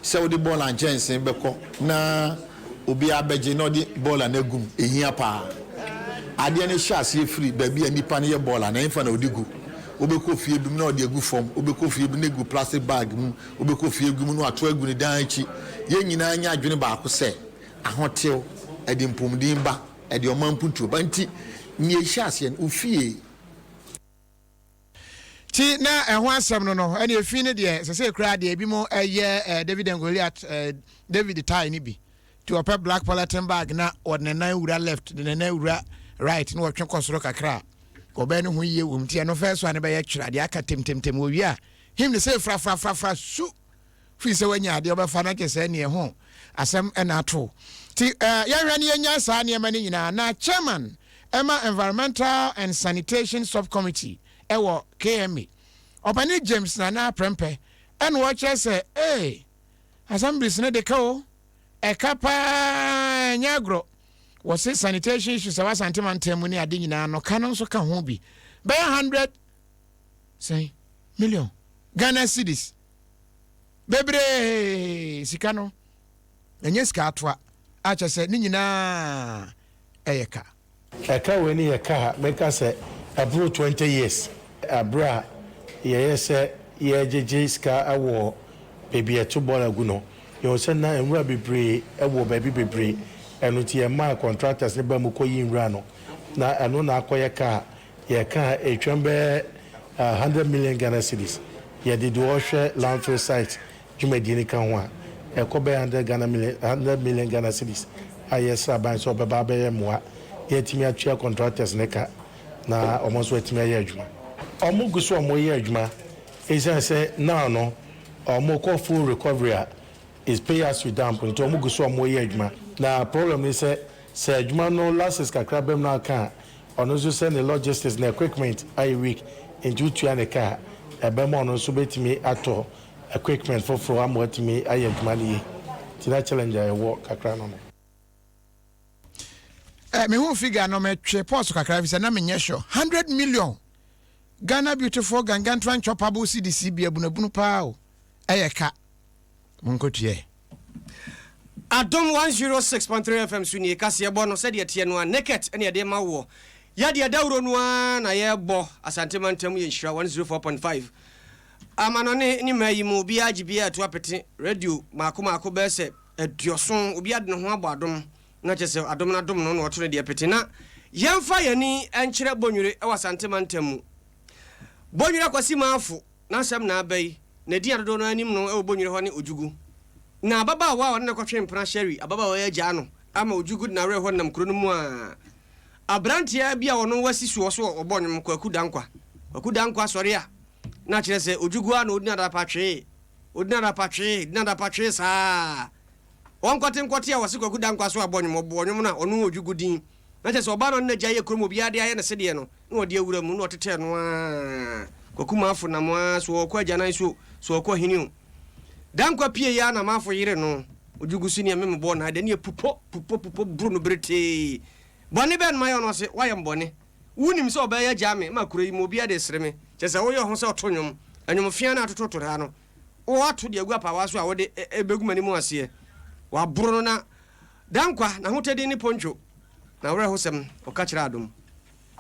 Sɛ wode bɔɔla nkyɛnsee bɛkɔ na obiara bɛgye na ɔde bɔɔla no agu mu, ɛhia paa. Adeɛ no hyɛ aseɛ firi baabi a nipa no yɛ bɔɔla no, ɛhefa na ɔde gu? Wobɛkɔ fie bi mu na ɔde agu fam, wobɛkɔ fie bi na ɛgu plastic bag mu, wobɛkɔ fie bi mu na wato agu ne dan akyi. Yɛn nyinaa nyɛ adwene baako sɛ, ahotew, ɛde mpomden ba, ɛde ɔman mpuntuo ba. Nti, nea ɛhyɛ aseɛ no, wo fie. Ti na ɛho asɛm no no ɛne efi no deɛ sɛsɛ koraa deɛ ebi mo ɛyɛ eh, David and Goliath eh, David tie no bi ti ɔpɛ black polythene bag na ɔde ne nan wura left de ne nan wura right na ɔtwe kɔ soro kakra ɔbɛn ne ho yie wɔm ti ɛno fɛ so a ne bɛyɛ twerɛ adeɛ aka temtemtem wɔwie a him ne sɛ frafrafrafra su firi sɛ wanya adeɛ ɔbɛfa no kyɛ sɛ neɛ ho asɛm ɛna ato ti eh, yɛhwɛ ne yɛnya saa nneɛma no nyinaa na chairman ɛma Environmental and Sanitation Subcommittee ɛwɔ KMA, Ɔpanin James Nana Prempeh ɛna ɔkyerɛ sɛ ee assemblies no de ka o, ɛka paa ɛnyɛ agorɔ. Wɔse sanitation issues ɛwɔ Asante mantam mu ne ade nyinaa no ka no nso ka ho bi. Bɛyɛ 100 sɛn million Ghana cedis bebree sika no ɛnyɛ sika atoa akyɛ sɛ ne nyinaa ɛyɛ ka. Ɛka wei no yɛ ka a mɛka sɛ ɛboro 20 years berɛ a yɛyɛ sɛ yɛregyegye sika wɔ baabi a yɛto bɔɔla gu no, yɛhu sɛ na nwura bebree wɔ baabi bebree, ɛno nti yɛmaa contractors no baa mu kɔyii nwura no, na ɛno na akɔyɛ ka a yɛka a ɛtwam bɛyɛ 100 million Ghana cedis. Yɛde deɛ ɔhwɛ landfill site dwumadie no ka ho a, ɛkɔ bɛyɛ hundred Ghana million, hundred million Ghana cedis a yɛsrɛ aban sɛ ɔbɛba abɛyɛ mmoa na yɛatumi atua contractors no ka na wɔn nso atumi ayɛ adwuma. Wɔn gu so a wɔreyɛ adwuma esiane sɛ now no wɔkɔ full recovery a is pay as you dump nti wɔn gu so a wɔreyɛ adwuma. Na problem ne sɛ, sɛ adwuma no lapses kakra ba mu na aka a, ɔno nso sɛ ne logistics ne equipment ayɛ weak nti wotua ne ka a, ɛbɛma ɔno nso bɛtumi atɔ equipment foforɔ ama watumi ayɛ adwuma no yie nti na challenge a yɛwɔ kakra no no. Eh, me hu figure no me twe pause kakra fi sɛ na menyɛ sure 100 million. Ghana beautiful gangantuan chopable cedis bi abunabunu paa o, ɛyɛ ka. Monkɔtua ɛ. Adom 106.3 FM so nie, kaseɛbɔ no sɛdeɛ ɛteɛ no ara, naked na yɛde rema woɔ. Yɛdeɛ dawuro no ara na yɛrebɔ, Asante mantam yɛ nhyira 104.5. Amanɔne ne mmaa yi mu obiara gye biara atu apete, radio mmaako mmaako bɛyɛ sɛ aduɔson, obiara de ne ho abɔ adom, na kyerɛ sɛ adom no adom no na ɔto ne deɛ pete. Na yɛmfa yɛn ani nkyerɛ Bonwire wɔ Asante mantam mu. Bonwire Akwasi Maafo n'asɛm na aba yi, na din a dodoɔ no ara nim no wɔ Bonwire hɔ ne Odwugu. Na ababaawa a ɔne no kɔtwe mpena Sherry, ababaawa yi agyaa no ama Odwugu de n'awerɛhoɔ nenam kuro no mu a aberanteɛ bi a ɔno wasi soɔ so ɔbɔ nnwom, Kwaku Dankwa. Kwaku Dankwa sɔre a, na kyerɛ sɛ Odwugu ara na ɔdi n'adapa twee, ɔdi n'adapa twee, di n'adapa twee saa. Ɔnkɔte nkɔte a wɔse Kwaku Dankwa so abɔ nnwom, ɔbɔɔ nnwom no a ɔno Odwugu din. Na kyerɛ sɛ ɔbaa no a ɔne n'agya yɛ kurom obiara de ayɛ no sedeɛ no na ɔde awura mu na ɔtetɛɛ no ara. Kwaku Maafo nam ara so ɔɔkɔ agyanan so o, so ɔɔkɔ hene o. Dankwa pieeɛ ara na Maafo yere no, Odwugu so nea memmobɔɔ no adeɛ ne pupɔ, pupɔ, pupɔ boro no beretee. Bɔne bɛn na mayɛ wo no? Ɔse, woayɛ me bɔne. Wonim sɛ ɔbaa yi agyaa me ma kuro yi mu obiara de resere me. Kyerɛ sɛ woyɛ wo ho sɛ ɔto nnwom, nnwom feaa no a atototo ha no, woato de agu apaawa so a wode rebɛgu m'anim aseɛ. Waboro no na Dankwa, n'ahotadi ne Pontwo, n'awerɛhosɛm, ɔka kyerɛɛ Adom.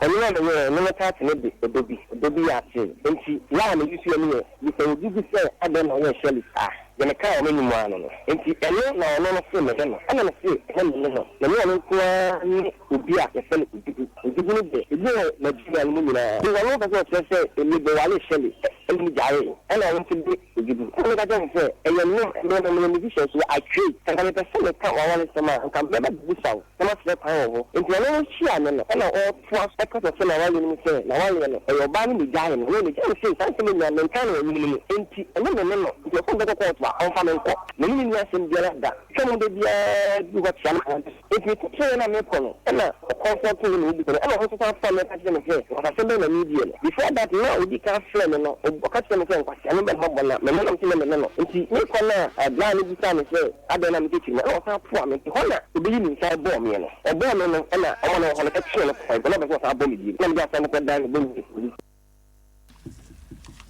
Ɛno a meyɛɛ no no taate no de ɔdɔ bi, ɔdɔ bi asee. Enti yɛ a meyi so yɛ no yɛ bisa obi bi sɛ adɛn na ɔyɛɛ Shirley saa? Deɛ mekaa wɔ m'anim ara no no. Enti ɛno na ɔno no se mene no. Ɛna mese ɛnyɛ mene no. Na ɛnyɛ ɔno nko ara ne obi a yɛfrɛ no Odugu. Odugu no deɛ, ebi wɔ Nigeria no mu nyinaa. Enti ɔno pɛ sɛ ɔkyerɛ sɛ mebɛwaree Shirley ɛna megyaee. Ɛna ɔno nso de Odugu. Ɛna meka kyerɛɛ no sɛ ɛyɛ nnwom, me no meyɛ musician so I create. Sɛ anka mepɛ sɛ meka w'awaresɛm a, anka mɛba bɛbisa wo. na masrɛ kwan wɔ hɔ. Enti ɔno no hyiaa me no, ɛna ɔretoa so kasa sɛ n'awareɛ no mu sɛ, n'awareɛ no, ɛyɛ ɔbaa no na ɛgyaee no, ɛnyɛ ɔno. Mese, saa nsɛm yi nyinaa, menkaa no wɔ nwom no mu, enti ɛnyɛ me ne no. Enti ɔsɛ ɔbɛkɔ kɔɔto a, ɔmfa me nkɔ. Me ne no nni asɛm biara da. Twa mu da biara du hɔ kyea me anaa da. Enti meteteeɛ no a merekɔ no, ɛna ɔkɔmfɔtee me na ɔbisa me, ɛna ɔno nso san faa me ka kyerɛɛ me sɛ, nkwasasɛm bɛn na merediɛ no. Before that, na ɔdi kan frɛɛ me no, ɔka kyerɛɛ me sɛ nkwasea no bɛn na mabɔ no a, me ne no, mese nyɛ me ne no. Enti merekɔ no a, braa no bisaa me sɛ, Adɛn na mete akyiri no? Ɛnna ɔsan toaa me. Ɛhɔ na obeyi ne nsa bɔɔ me no. Ɔbɔɔ me no, ɛnna wɔn a na wɔwɔ hɔ no twee no kɔe, na ɔpɛ sɛ ɔsan bɔ me bio. Ɛnna mede asɛm no kɔdan ne bɔne mu.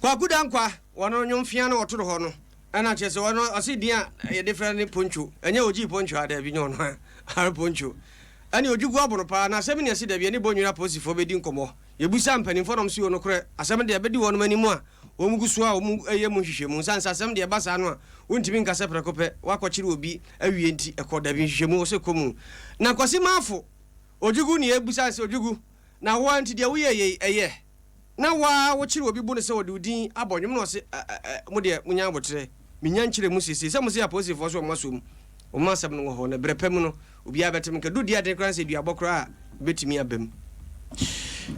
Kwaku Dankwa, wɔn nnwom fea na wɔto no hɔ no, ɛna kyerɛ sɛ ɔno ɔse din a yɛde frɛ no ne Poncho, ɛnyɛ Ogyii Poncho a, daabi, nyɛ ɔno ara Poncho. Ɛne Odwugu Abono paa, na asɛm ne ɛse daabi, ɛne Bɔnwira apolisifoɔ bɛdi nkɔmmɔ. Yɛbusaa mpanimfoɔ na wɔn se o nokorɛ, asɛm no deɛ ɛbɛdi wɔnom anim a wɔn gu so a wɔyɛ mu nhwehwɛmu. Nsa nsa asɛm deɛ ɛba saa no a, wontumi nka sɛ prɛko pɛ woakɔkyere obi awie nti ɛkɔ. Dabi, nhwehwɛmu wɔ sɛ ɛkɔ mu. Na Kwasi Marfo, Odwugu ne yɛbisa no sɛ, Odwugu, na wo ara nti deɛ woyɛeɛ yi, ɛyɛ? Na wo ara wokyere obi bo no sɛ ɔde wo din abɔ nnwom na ɔse, Ɛ ɛ ɛ, mo deɛ monya aboterɛ, mennya nkyerɛ mu seesei sɛ mose apolisifoɔ so wɔn asom, wɔn asɛm no wɔ hɔ, na berɛ pa mu no, obiara bɛte me nka. Du deɛ ɛden koraa ne sɛ duabɔ koraa a, ɛbɛtumi aba mu.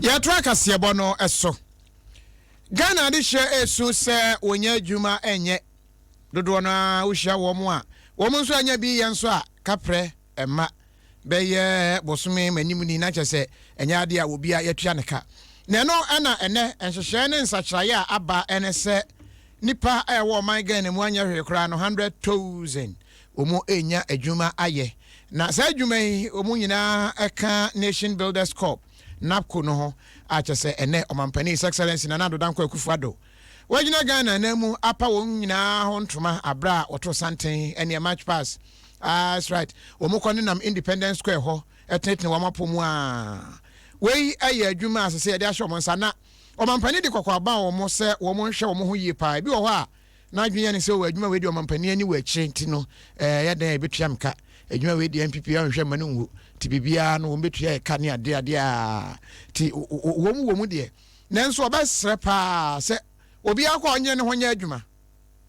Yɛtoa kaseɛbɔ no so. Ghana adehyeɛ resu sɛ wɔnya adwuma nyɛ. Dodoɔ no ara wohyia wɔn a, wɔn nso anya bi yɛ nso a, kaprɛ mma. Bɛyɛ bosome m'anim ni na kyerɛ sɛ ɛnyɛ adeɛ a obi a yɛatua ne ka. Na ɛno na ɛnɛ nhyehyɛɛ ne nsakyeraeɛ a aba ne sɛ nnipa a ɛwɔ ɔman Ghana mu anyɛ hwee koraa no 100,000 wɔn renya adwuma ayɛ. Na saa adwuma yi wɔn nyinaa ka Nation Builders Corps. NABCO no ho a kyerɛ sɛ ɛnnɛ Ɔmampanin His Excellency Nana Addo Dankwa Akufo Addo wagyina Ghana ananmu apa wɔn nyinaa ho ntoma aberɛ a wɔto santen ɛneɛ March Pass ah, that's right wɔn kɔ nenam Independence Square hɔ ɛtenetene wɔn apɔ mu a wei ɛyɛ adwuma a sɛ sɛ yɛde ahyɛ wɔn nsa na Ɔmampanin de kɔkɔ aba wɔn sɛ wɔn nhwɛ wɔn ho yie paa ebi wɔ hɔ a N'adwene yɛ no sɛ, oh, adwuma wei deɛ ɔmampanin ani wɔ akyire nti no, ɛyɛ dɛn a ɛbɛtua me ka. Adwuma wei deɛ NPP anhwɛ mma no nwu nti biribiara no wɔbɛtua yɛ ka ne adeɛ adeɛ a nti wɔn wɔ mu deɛ. Nanso ɔbɛsrɛ paa sɛ obiara kɔ a ɔnyere ne ho nyɛ adwuma.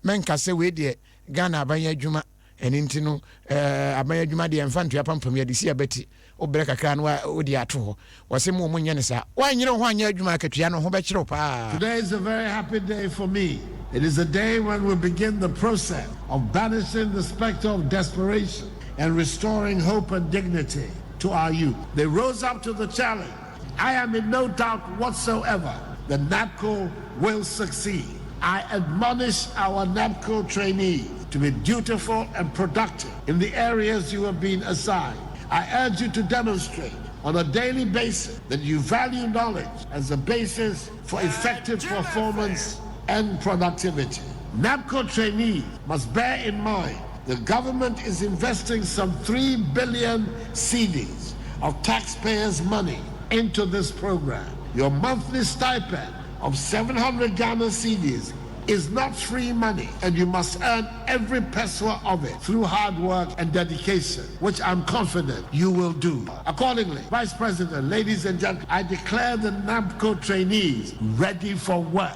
Mɛnka sɛ wei deɛ Ghana aban adwuma Ɛno nti no, aban adwuma deɛ ɛmfa ntua pampam, yɛde si abati, wobrɛ kakra na wode ato hɔ. Wɔse mo monyɛ no saa. Woanyere wo ho anyɛ adwuma a, akatua no ho bɛkyere wo paa. Today is a very happy day for me. It is a day when we begin the process of banishing the specter of desperation and restoring hope and dignity to our youth. They rose up to the challenge. I am in no doubt whatsoever that NABCO will succeed. I admonish our NABCO trainees to be dutiful and productive in the areas you have been assigned. I urge you to demonstrate on a daily basis that you value knowledge as a basis for effective performance and productivity. NABCO trainees must bear in mind the government is investing some 3 billion cedis of taxpayers' money into this program. Your monthly stipend of 700 Ghana cedis is not free money, and you must earn every pesewa of it through hard work and dedication, which I'm confident you will do. Accordingly, Vice President, ladies and gentlemen, I declare the NABCO trainees ready for work.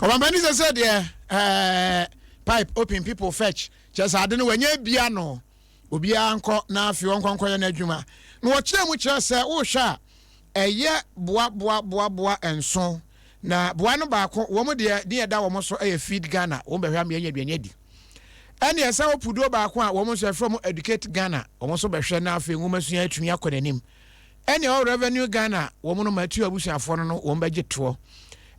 Ɔmampanin sɛ sɛ deɛ ɛɛ pipe open people fetch kyerɛ sɛ ade no wɔnyɛ bia no obiara nkɔ na afei ɔnkɔ nkɔyɛ n'adwuma na wɔkyerɛ mu kyerɛ sɛ wohwɛ a ɛyɛ boa boa boa boa nson na boa no baako wɔn deɛ din ɛda wɔn so ɛyɛ feed Ghana wɔn bɛhwɛ ama yɛnya aduane adi ɛne ɛsɛ wɔ puduo baako a wɔn nso ɛfrɛ mu educate Ghana wɔn nso bɛhwɛ na afei nwoma sua atumi akɔ n'anim Ɛne ɛwɔ Revenue Ghana wɔn no Matthew abusuafoɔ no no wɔn bɛgye toɔ.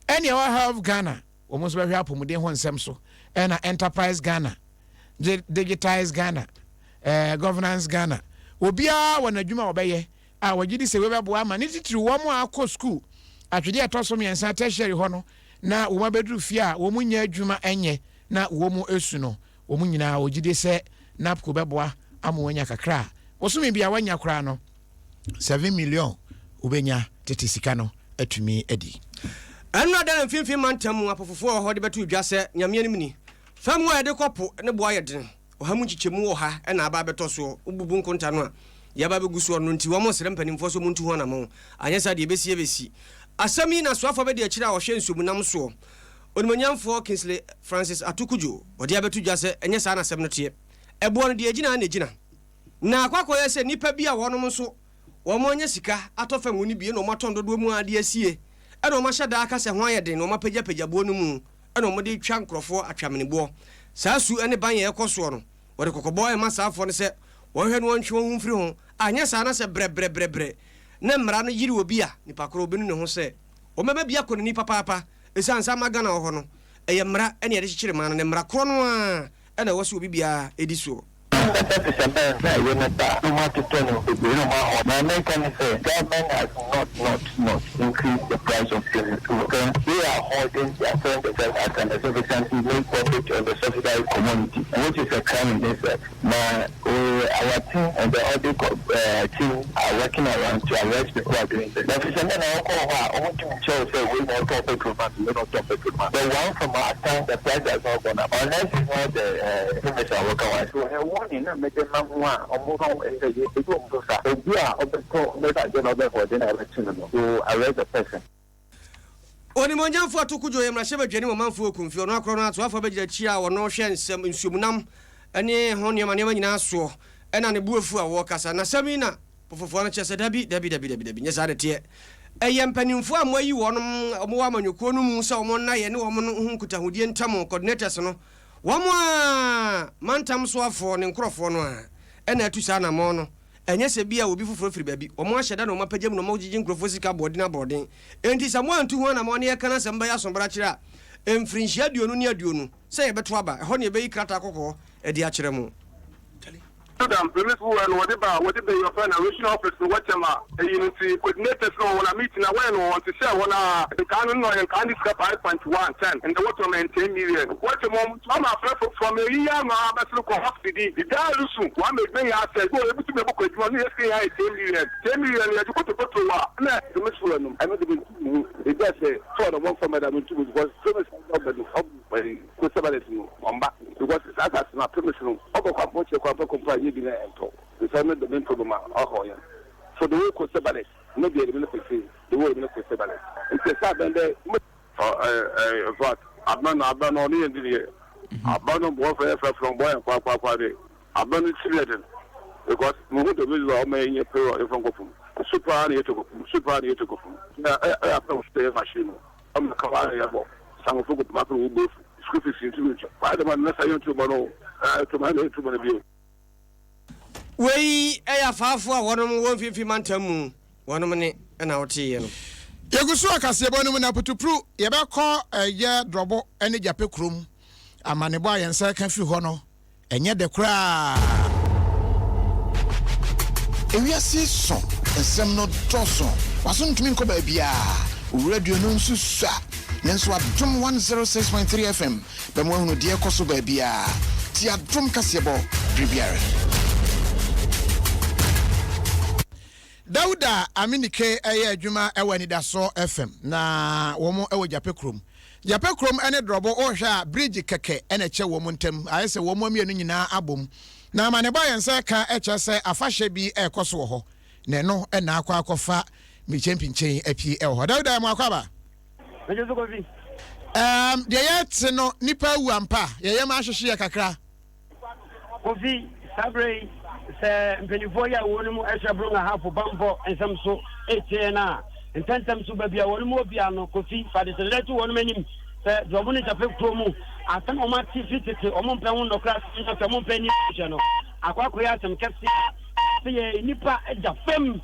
Ɛne ɛwɔ Health Ghana wɔn nso bɛhwɛ apɔmuden ho nsɛm so. Ɛna Enterprise Ghana, Digitize Ghana, eh, Governance Ghana. Obiara wɔ n'adwuma a wɔbɛyɛ a wɔgye di sɛ wei bɛboa ama ne titiriw wɔn a akɔ sukuu atwedeɛ a ɛtɔ so mmiɛnsa tertiary hɔ no na wɔn abɛduru fie a wɔn nyɛ adwuma nyɛ na wɔn esu no wɔn nyinaa wɔgye di sɛ NAPCO bɛboa ama wɔanya kakra a bosome bi a wɔanya koraa no 7 million wobɛnya tete sika no atumi adi. Ɛno da na Mfinfini Mantam mu apofofoɔ a wɔwɔ hɔ de bɛtoo dwa sɛ, Nyame anim ni, fam a yɛde kɔ po no bo ayɛ den, ɔha mu nkyekyɛmu ɔha na aba abɛtɔ soɔ, wobubu nkonta no a, deɛ aba abɛgu soɔ no nti wɔresrɛ mpanimfoɔ sɛ wɔntu ho anamɔn, anyɛ saa deɛ ɛbɛsi ɛbɛsi. Asɛm yi na soafoɔ abadiakyire a ɔhwɛ nsuomunam soɔ, Onimuonyamfoɔ Kingsley Francis Ato Cudjoe, ɔde abɛto dwa sɛ ɛnyɛ saa na asɛm no teɛ. Ɛboɔ no deɛ ɛgyina ara na ɛgyina. Na akɔ akɔyɛ sɛ nnipa bi a wɔnom nso wɔanya sika atɔ fam no bi na wɔatɔn dodoɔ mu ara de asie, ɛna wɔahyɛ da aka sɛ ho ayɛ den na wɔapagyapagya boɔ no mu na wɔde retwa nkurɔfoɔ atweameneboɔ. Saa su ne ban a ɛrekɔ soɔ no, wɔde kɔkɔbɔ rema saa afoɔ no sɛ wɔnhwɛ na wɔntwe wɔn ho mfiri ho, anyɛ saa na sɛ brɛbrɛbrɛbrɛ na mmara no yere obi a, nipa korɔ ɔbɛnu ne ho sɛ wɔbɛma bi akɔ n'ani papaapa. Ɛsiane sɛ ama Ghana wɔ hɔ no, ɛyɛ mmara na yɛde kyekyere man no, na mmara korɔ no ara na ɛwɔ sɛ obi biara di soɔ. Pɛpɛ te sɛ bɛn na ɛyɛ no ba na ɔmo atotɔ no bebree na ɔmo ahɔ. Nea meka ne sɛ government has not not not increased the price of fuel okay they are holding they are selling themselves at an exorbitant make profit on the subsidized commodity which is a crime in itself na we our team and the audit team are working around to arrest people who are doing this. Na fi sɛ na ɔkɔ hɔ a ɔmo ntumi nkyerɛ wo sɛ wei na ɔtɔn petrol ma me wei na ɔtɔn petrol ma me the one from our town the price has not gone up unless it's not the premise a wɔka ho asɛm. So warning na mede ma ho a ɔmo tɔn ɛsɛ yɛ edu ɔmo so sa obi a ɔbɛtɔ ɔbɛtɔ adeɛ na ɔbɛhoɔden na yɛbɛkye no no we will arrest the person. Onimuonyamfo Ato Cudjoe yɛ mmarahyɛbadwani wɔ Manfo Okumfi. Ɔno akorɔ no atoafoɔ abɛgyina akyire a ɔno hwɛ nsɛm, nsuomunam ne ho nneɛma nneɛma nyinaa soɔ ɛna ne bo afu a wɔrekasa. Nasɛm yi na Pofofoɔ no kyerɛ sɛ dabi, dabi, dabi, dabi, dabi, nyɛ saa na ɛteɛ. Ɛyɛ mpanimfoɔ a moayi wɔnom a wɔwɔ amanyɔkuo no mu sɛ wɔn nna yɛne wɔn no ho nkutahodie ntam, coordinators no, wɔn a mantam soafoɔ ne nkorɔfoɔ no a ɛna atu saa anammɔn no. Ɛnyɛ sɛ bi a obi foforɔ firi baabi. Wɔn ahyɛ da na wɔn apagya mu na wɔgyegye nkurɔfoɔ sika aboɔden aboɔden. Enti sɛ moantu ho anammɔn na yɛka no asɛm bɛyɛ asobrakyerɛ a, mfirinhyia aduonu ne 20 sɛ yɛbɛto aba, ɛhɔ na yɛbɛyi krataa kɔkɔɔ de akyerɛ mo. Sudan premise wo no wɔde ba wɔde bɛyi ɔfɛ na regional office no wɔkyɛm a eyi no nti coordinators no wɔ wɔn a meeting a wɔyɛ no wɔ wɔn te sɛ wɔn a nkaa no na ɔyɛ nkaa ne sika 5.1 ten ndɛ wɔtɔn ma 10 million wɔkyɛm wɔn wɔn afrɛfo from eyi yɛ ano a bɛsere kɔ hospital di bibiara resu wɔn ama edwuma nyɛ asɛ bi wɔ ebutu bɛ bɔkɔ edwuma no yɛ sika yɛ 10 million 10 million yɛ de koto koto wa na premise wo no ɛno de mentu mu ebi asɛ tɔɔ na wɔn fam ɛda mentu mu because premise ɔbɛ no ɔbɛ Kɔ Sebalɛs no ɔmmba because saa asaase no premise no ɔkɔ kwampɔ kyerɛ kwampɔ kɔ mpo a yɛ bi na ɛntɔ nsa no the main problem a ɔhaw yɛn for the way kɔ Sebalɛs no deɛ yɛde no kɔ the way yɛde no kɔ Sebalɛs nti ɛsɛ abɛn dɛ mo Ɔ in fact abɛn no abɛn no ɔno yɛn di deɛ abɛn no bɔ fɛ fɛ fɛ bɔ yɛn kwa kwa kwa de abɛn no tiri yɛ den because mo ho dɔm yi ɔmo yɛ nyɛ pɛrɛ yɛ fɛn kɔ fam su paa na yɛ to kɔ fam su paa na yɛ to kɔ fam ɛ ɛ apɛ wɔ sɛ yɛ machine no. Ɔma ka wa yɛ bɔ sangofo ko papa wo bofu school fees ntumi ntua wa dɛm na sa yɛ ntu bɔ no eh to ma na ntu bɔ no bio. Wei yɛ afaafoɔ a wɔnom wɔ mfimfini mantam mu wɔnom ne na woteeɛ no. Yɛgu so wɔ kaseɛbɔ no mu na putupru yɛbɛkɔ ɛyɛ Drɔbo ne Gyapɛ kurom amanebɔ a yɛn nsa reka firi hɔ no ɛnyɛ dɛ koraa. Ewiase sõ, nsɛm no dɔɔso, w'aso ntumi nkɔ baabiara, wo radio no nso sua. Nanso Adom 106.3 FM bɛma woahunu deɛ ɛrekɔ so baabiara. Tie Adom kaseɛbɔ bere biara. Dauda Aminike yɛ adwuma wɔ Anidasoɔ FM na wɔn wɔ Gyapɛ kurom. Gyapɛ kurom ne Drɔbo wohwɛ a bridge kɛkɛ na ɛkyɛ wɔn ntam, ayɛ sɛ wɔn mmienu nyinaa abom. Na amanebɔ a yɛn nsa reka kyerɛ sɛ afahyɛ bi rekɔ so wɔ hɔ, na ɛno na akɔ akɔfa mirikyɛmpinkyen apue wɔ hɔ. Dawida, mo akwaaba. Megye so, Kofi. Um, deɛ yɛte no, nnipa awu ampa. Yɛn yam ahyehye yɛ kakra. Kofi, saa berɛ yi, sɛ mpanimfoɔ yi a wɔn mu ɛhwɛ Brong Ahafo bammɔ nsɛm so retie yɛn a, ntɛmntɛm so baabi a wɔn wɔ biara no, Kofi, fa adesrɛdeɛ to wɔn anim sɛ deɛ wɔn ne Gyapɛ kuro mu asɛm a wɔate firi tete, wɔn mpɛ ho nnɔkorɛ asɛm na afei wɔn mpɛ ani nhwɛ no, akɔ akɔyɛ asɛm kɛseɛ a sɛ yɛ nnipa da fam,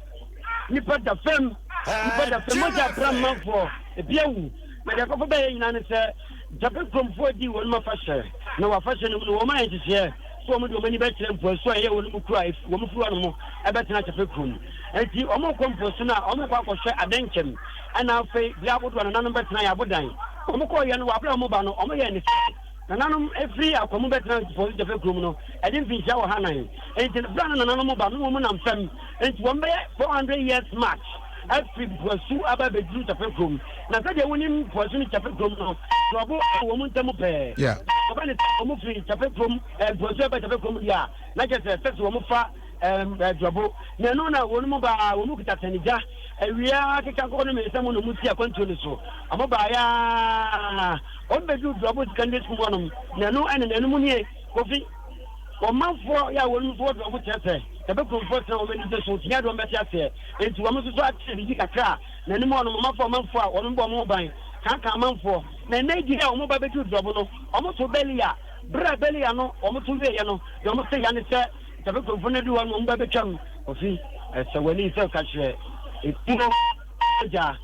nnipa da fam, nnipa da fam, mogya apra mmanfoɔ, ebi awu. Na deɛ akɔfo bɛyɛ nyinaa ne sɛ Gyapɛ kuromfoɔ dii wɔn afahyɛ, na wɔ afahyɛ no mu no wɔn ayɛ nhyehyɛɛ sɛ wɔn de wɔn ani bɛkyerɛ mpoasu a ɛyɛ wɔn mu kuro a wɔn firi hɔ nom bɛtena Kyɛpɛ kurom. Enti wɔn rekɔ mpoasu no a, wɔn rekɔ akɔhwɛ adɛnkyɛm, ɛna afei bea ahodoɔ a nananom bɛtena yɛ abodan. Wɔn kɔɔeɛ no, wɔ aberɛ a wɔn reba no, wɔn yɛɛ ne sɛ nananom firi Akwamu bɛtena mpoasu Kyɛpɛ kurom no, ɛde mfinhyia ɔha nan. Enti berɛ a na nananom ba no, wɔn nam fam. Enti wɔn bɛyɛ 400 years march afiri mpoasu aba abɛduru Kyɛpɛ kurom. Na sɛdeɛ wonim mpoasu ne Kyɛpɛ kurom no, torɔbo wɔ wɔn ntam pɛɛ. Ɔba ne sɛ wɔn firi Kyɛpɛ kurom, mpoasu aba Kyɛpɛ kurom deɛ a, na kyerɛ sɛ ɛsɛ sɛ wɔn fa duabo. Na ɛno na wɔn mu baa, wɔn kita sɛnigya, awia keka nkɔkɔ no mmiɛnsa mu na wɔn si akwantuo no so. Wɔn baeɛ ara, wɔn bɛduru duabo secondary school hɔnom, na ɛno ɛne na ɛno mu nie, Kofi. Wɔn manfoɔ yɛ a wɔn nso wɔ duabo kyerɛ sɛ Kyɛpɛ kuromfoɔ tena wɔn anigye so, tia deɛ wɔn bɛte aseɛ. Enti wɔn nso so akyere biribi kakra a, na anim hɔ no, wɔafa ɔmanfoɔ a wɔn bɔ wɔn ho ban, kankan amanfoɔ. Na ɛnnɛ yi deɛ a wɔba bɛduru Drɔbo no, wɔto Belia. Berɛ a Belia no wɔto wieeɛ no, deɛ wɔte ya ne sɛ, Gyapɛ kuromfoɔ no aduru hɔ no, wɔba bɛtwam. Kofi, sɛ w'ani sɛ ka kyerɛ ekuo agya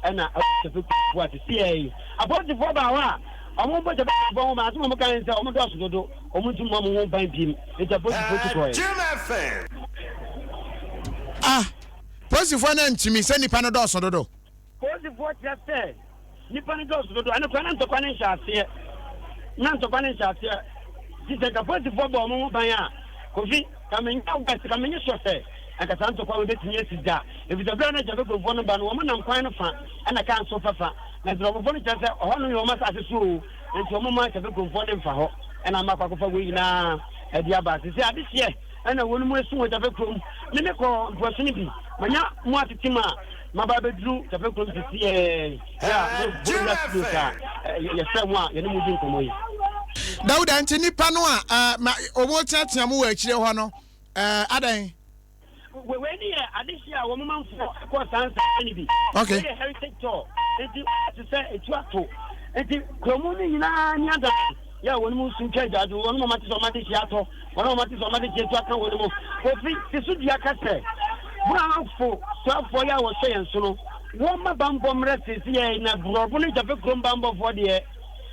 ɛna ɛwɔ Gyapɛ kuromfoɔ a sisiɛ yi. Apolisifoɔ baa hɔ a wɔbɔ Gyapɛ kuromfoɔ ho ban, asɛm a wɔka ne sɛ wɔn dɔɔso dodo, wɔn ntumi mmɔ wɔn ho ban biem, enti apolisifoɔ tu kɔɛ. Ah! Polisifoɔ no antumi sɛ nnipa no dɔɔso dodo. Polisifoɔ kyerɛ sɛ nnipa no dɔɔso dodo. Ɛno koraa na ntɔkwa no nhyɛ aseɛ. Na ntɔkwa no nhyɛ aseɛ. Nti sɛ nka polisifoɔ bɔ wɔn ho ban a, Kofi, ka menya west, ka menye sure sɛ anka saa ntɔkwa wei bɛtumi asi da. Ɛfiri sɛ berɛ a na Gyafɛkuromfoɔ no ba no, wɔn nam kwan no fa ɛna kaa nso fa fa. Na Ntorɔfofoɔ no kyerɛ sɛ ɔhɔ no yɛ wɔn asase so o, nti wɔn mma Gyafɛkuromfoɔ no mfa hɔ. Ɛna ama akɔ akɔfa wei nyinaa ɛde aba. Sisi adehyeɛ. Ɛna wɔn mu esu wɔ Jafe kurom. Me me kɔ mpoaso no bi. Manya mu atete mu a maba abɛduru Jafe kurom sisi ɛɛ yɛ a mo bɔ wura studio saa yɛfrɛ mo a yɛne mo di nkɔmmɔ yi. Dawuda, nti nnipa no a ma wɔn teatea mo wɔ akyire hɔ no ɛɛ adɛn? Wei ne yɛ adehyeɛ a wɔn manfoɔ kɔ saa nsase no bi. Okay. Wei yɛ heritage tour. Nti te sɛ etu ato. Nti kurom no nyinaa ni adan. Yɛ a wɔn mu nsu twa agyaadwo, wɔn a wɔate sɛ wɔn adehye atɔ, wɔn a wɔate sɛ wɔn adehye atu aka wɔn mu. Kofi si so dua ka sɛ, Borɔfo soafoɔ yi a wɔhwɛ yɛn so no, wɔmma bammɔ mmrɛ seesei na borɔfo ne Gyafɛ kurom bammɔfoɔ deɛ,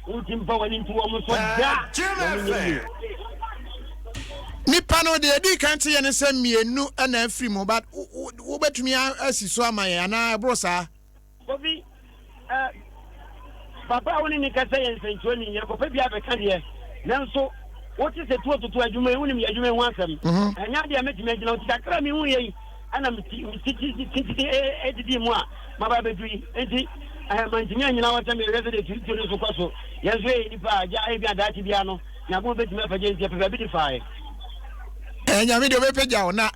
wonti mfa wɔn ani nto wɔn so da, wɔn nyɛ yie. Nipa no deɛ ɛdi kan te yɛ ne sɛ mmienu na afiri mu but wobɛtumi asi so ama yɛn anaa ɛboro saa? Kofi, eh, papa a wo ne ne kasa yɛ nsɛnkyerɛwni, yɛkɔpɛ bi abɛka deɛ, nanso wote sɛ tuo toto adwuma yi, wonim yɛ adwuma yi ho asɛm. Mhm. Ɛnyɛ adeɛ a mɛtumi agyina wo ti kakra a mehu yɛ yi, ɛna metitititi ɛdidi mu a maba abɛdu yi. Nti, eh, mantumi anyina hɔ sɛ mehwɛ sɛ deɛ tuo no so kɔ so. Yɛn nso yɛyɛ nnipa a, agya ebi a daakye biara no, Nyankopɔn bɛtumi apagya nti ɛpɛ baabi de faeɛ. Eh, Nyame deɛ ɔbɛpagya wo na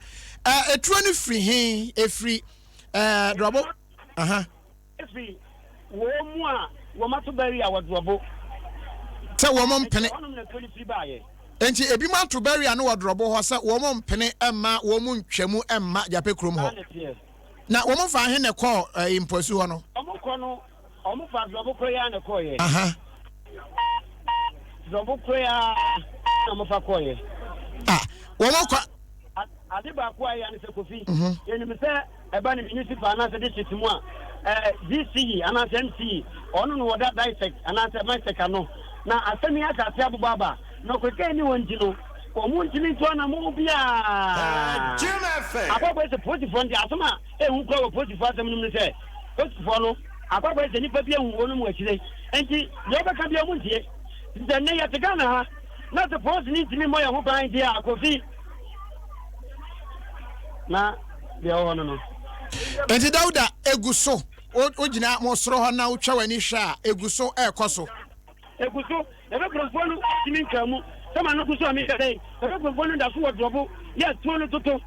eh, etuo no firi he? Ɛfiri eh, drɔbo. Aha. Efi wɔn mu a wɔn ato bɛri a wɔdrɔbo. Sɛ wɔn mpene. Ɛhɔnom na tuo no firi baeɛ. Enti ebinom ato bɛri a no wɔ drɔbo hɔ sɛ wɔn mpene mma wɔn ntwa mu mma Gyapɛ kurom Saa hɔ. na ɛteɛ. Na wɔn faa he na ɛkɔɔ ɛyi mpoasu hɔ no? Wɔn kɔ no, wɔn faa drɔbo koro yi ara na ɛkɔeɛ. Aha. Drɔbo koro yi ara na wɔn fa kɔeɛ. Ah, wɔn kɔ. Ade baako a ɛyɛ ne sɛ Kofi, yɛnim sɛ ɛba no municipal anaasɛ district mu a, DCE anaasɛ MCE, ɔno na ɔda DISEC anaasɛ MISEC ano. Na asɛm yi ahyɛ ase abobɔ aba. Na ɔkɔkɛ nni hɔ nti no, Wɔntumi ntu anammɔn biara. Akɔ akɔyɛ sɛ polisifoɔ no deɛ, asɛm a ɛhu koraa wɔ polisifoɔ asɛm no mu ne sɛ, polisifoɔ no, akɔ akɔyɛ sɛ nnipa bi ahu wɔn mu akyire. Nti, deɛ wobɛka biara wɔntie. Nti sɛ nnɛ yɛte Ghana ha, na sɛ polisini ntumi mmɔ yɛn ho ban deɛ a, Kofi, na deɛ ɛwɔ hɔ no no. Nti Dawuda, egu so, wogyina mo soro hɔ na wotwa w'ani hwɛ a, egu so ɛrekɔ so. Egu so, Efe kuromfoɔ no ntumi ntwaa mu. Sɛ m'ano gu so a meyɛ dɛn? Efe kuromfoɔ no da so wɔ dorɔbo yɛ atuo no toto.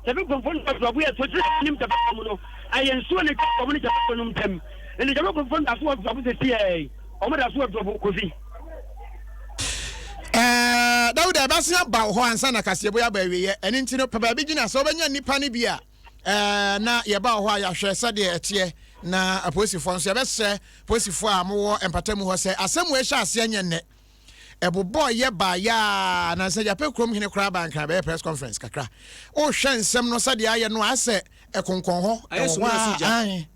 Efe kuromfoɔ no wɔ dorɔbo yɛ atuo kyerɛ sɛ nim gyabɛkɔ mu no, ɛyɛ nsuo na ɛtwa wɔn ne gyabɛkɔ no ntam. Ɛnti gyabɛkɔ kuromfoɔ no da so wɔ dorɔbo sesiei. Wɔn da so wɔ dorɔbo, Kofi. Ɛɛ, Dawuda, ɛbɛsen aba wo hɔ ansa na kaseɛbɔ yi aba awieɛ. Ɛno nti no, pɛ baabi gyina. Sɛ wobɛnya nnipa no bi a, ɛɛ, na yɛba wo hɔ a, yɛahwɛ sɛdeɛ ɛteɛ. Na apolisifoɔ nso, yɛbɛsrɛ Polisifoɔ a mowɔ mpatamu hɔ sɛ asɛm wei hyɛ aseɛ nyɛ nnɛ. Ɛbobɔɔ yɛ baa yɛ a nansa Gyapɛ kurom hene koraa baa Nkran bɛyɛ press conference kakra. Wohwɛ nsɛm no sɛdeɛ ayɛ no a asɛ ɛkonkɔn hɔ Ayɛ ɛwɔ hɔ sumina so a gya. ae.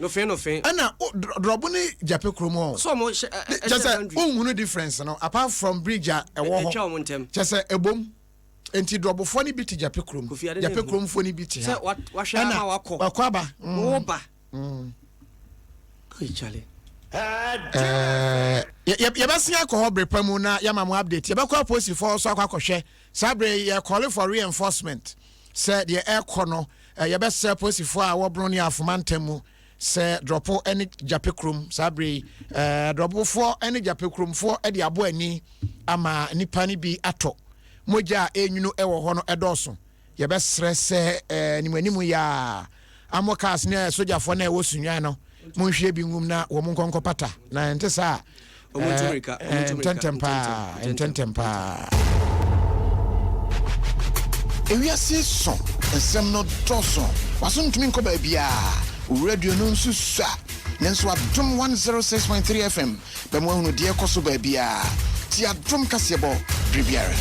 Nofe nofe. Ɛna drɔbo ne Gyapɛ kurom hɔ. Sɛ ɔmo hyɛ ɛ ɛ Kyɛ hyɛ sɛ boundary. wonhunu difference no apart from bridge a ɛwɔ hɔ. Ɛtwa ɔmo ntɛm. Kyɛ sɛ ɛbom. Nti drɔbofoɔ no bi te Gyapɛ kurom. Kofi ade ne Gyapɛ hu. kuromfoɔ no bi te ha. Sɛ wa wahwɛ Ɛna ama wakɔ. wakɔ aba. Woba. Hey, Charlie. Eh, yɛbɛsen akɔ hɔ bere pa mu na yɛama mo update. Yɛbɛkɔ apolisifoɔ so akɔ akɔhwɛ. Saa bere yi, yɛ calling for reinforcement sɛ deɛ ɛrekɔ no, eh, yɛbɛsrɛ apolisifoɔ a wɔboro ne afoma ntam mu sɛ drɔpo ne gyape kurom. Saa bere yi, eh, drɔpofoɔ ne gyape kuromfoɔ de abɔ ani ama nnipa no bi atɔ. Mogya a ɛrenwunu wɔ hɔ no ɛdɔɔso. Yɛbɛsrɛ sɛ animuanimu yi ara Armor cars ne sogyafoɔ no a ɛwɔ Sunyani no monhwie bi ngum na wɔn nkɔ nkɔpata na ɛnte saa a ntɛntɛm paa ntɛntɛm paa. Ewiase sõ, nsɛm no dɔɔso, w'aso ntumi nkɔ baabiara, wo radio no nso sua, nanso Adom 106.3 FM Bɛma woahunu deɛ ɛrekɔ so baabiara. Tie adom kaseɛbɔ berɛ biara.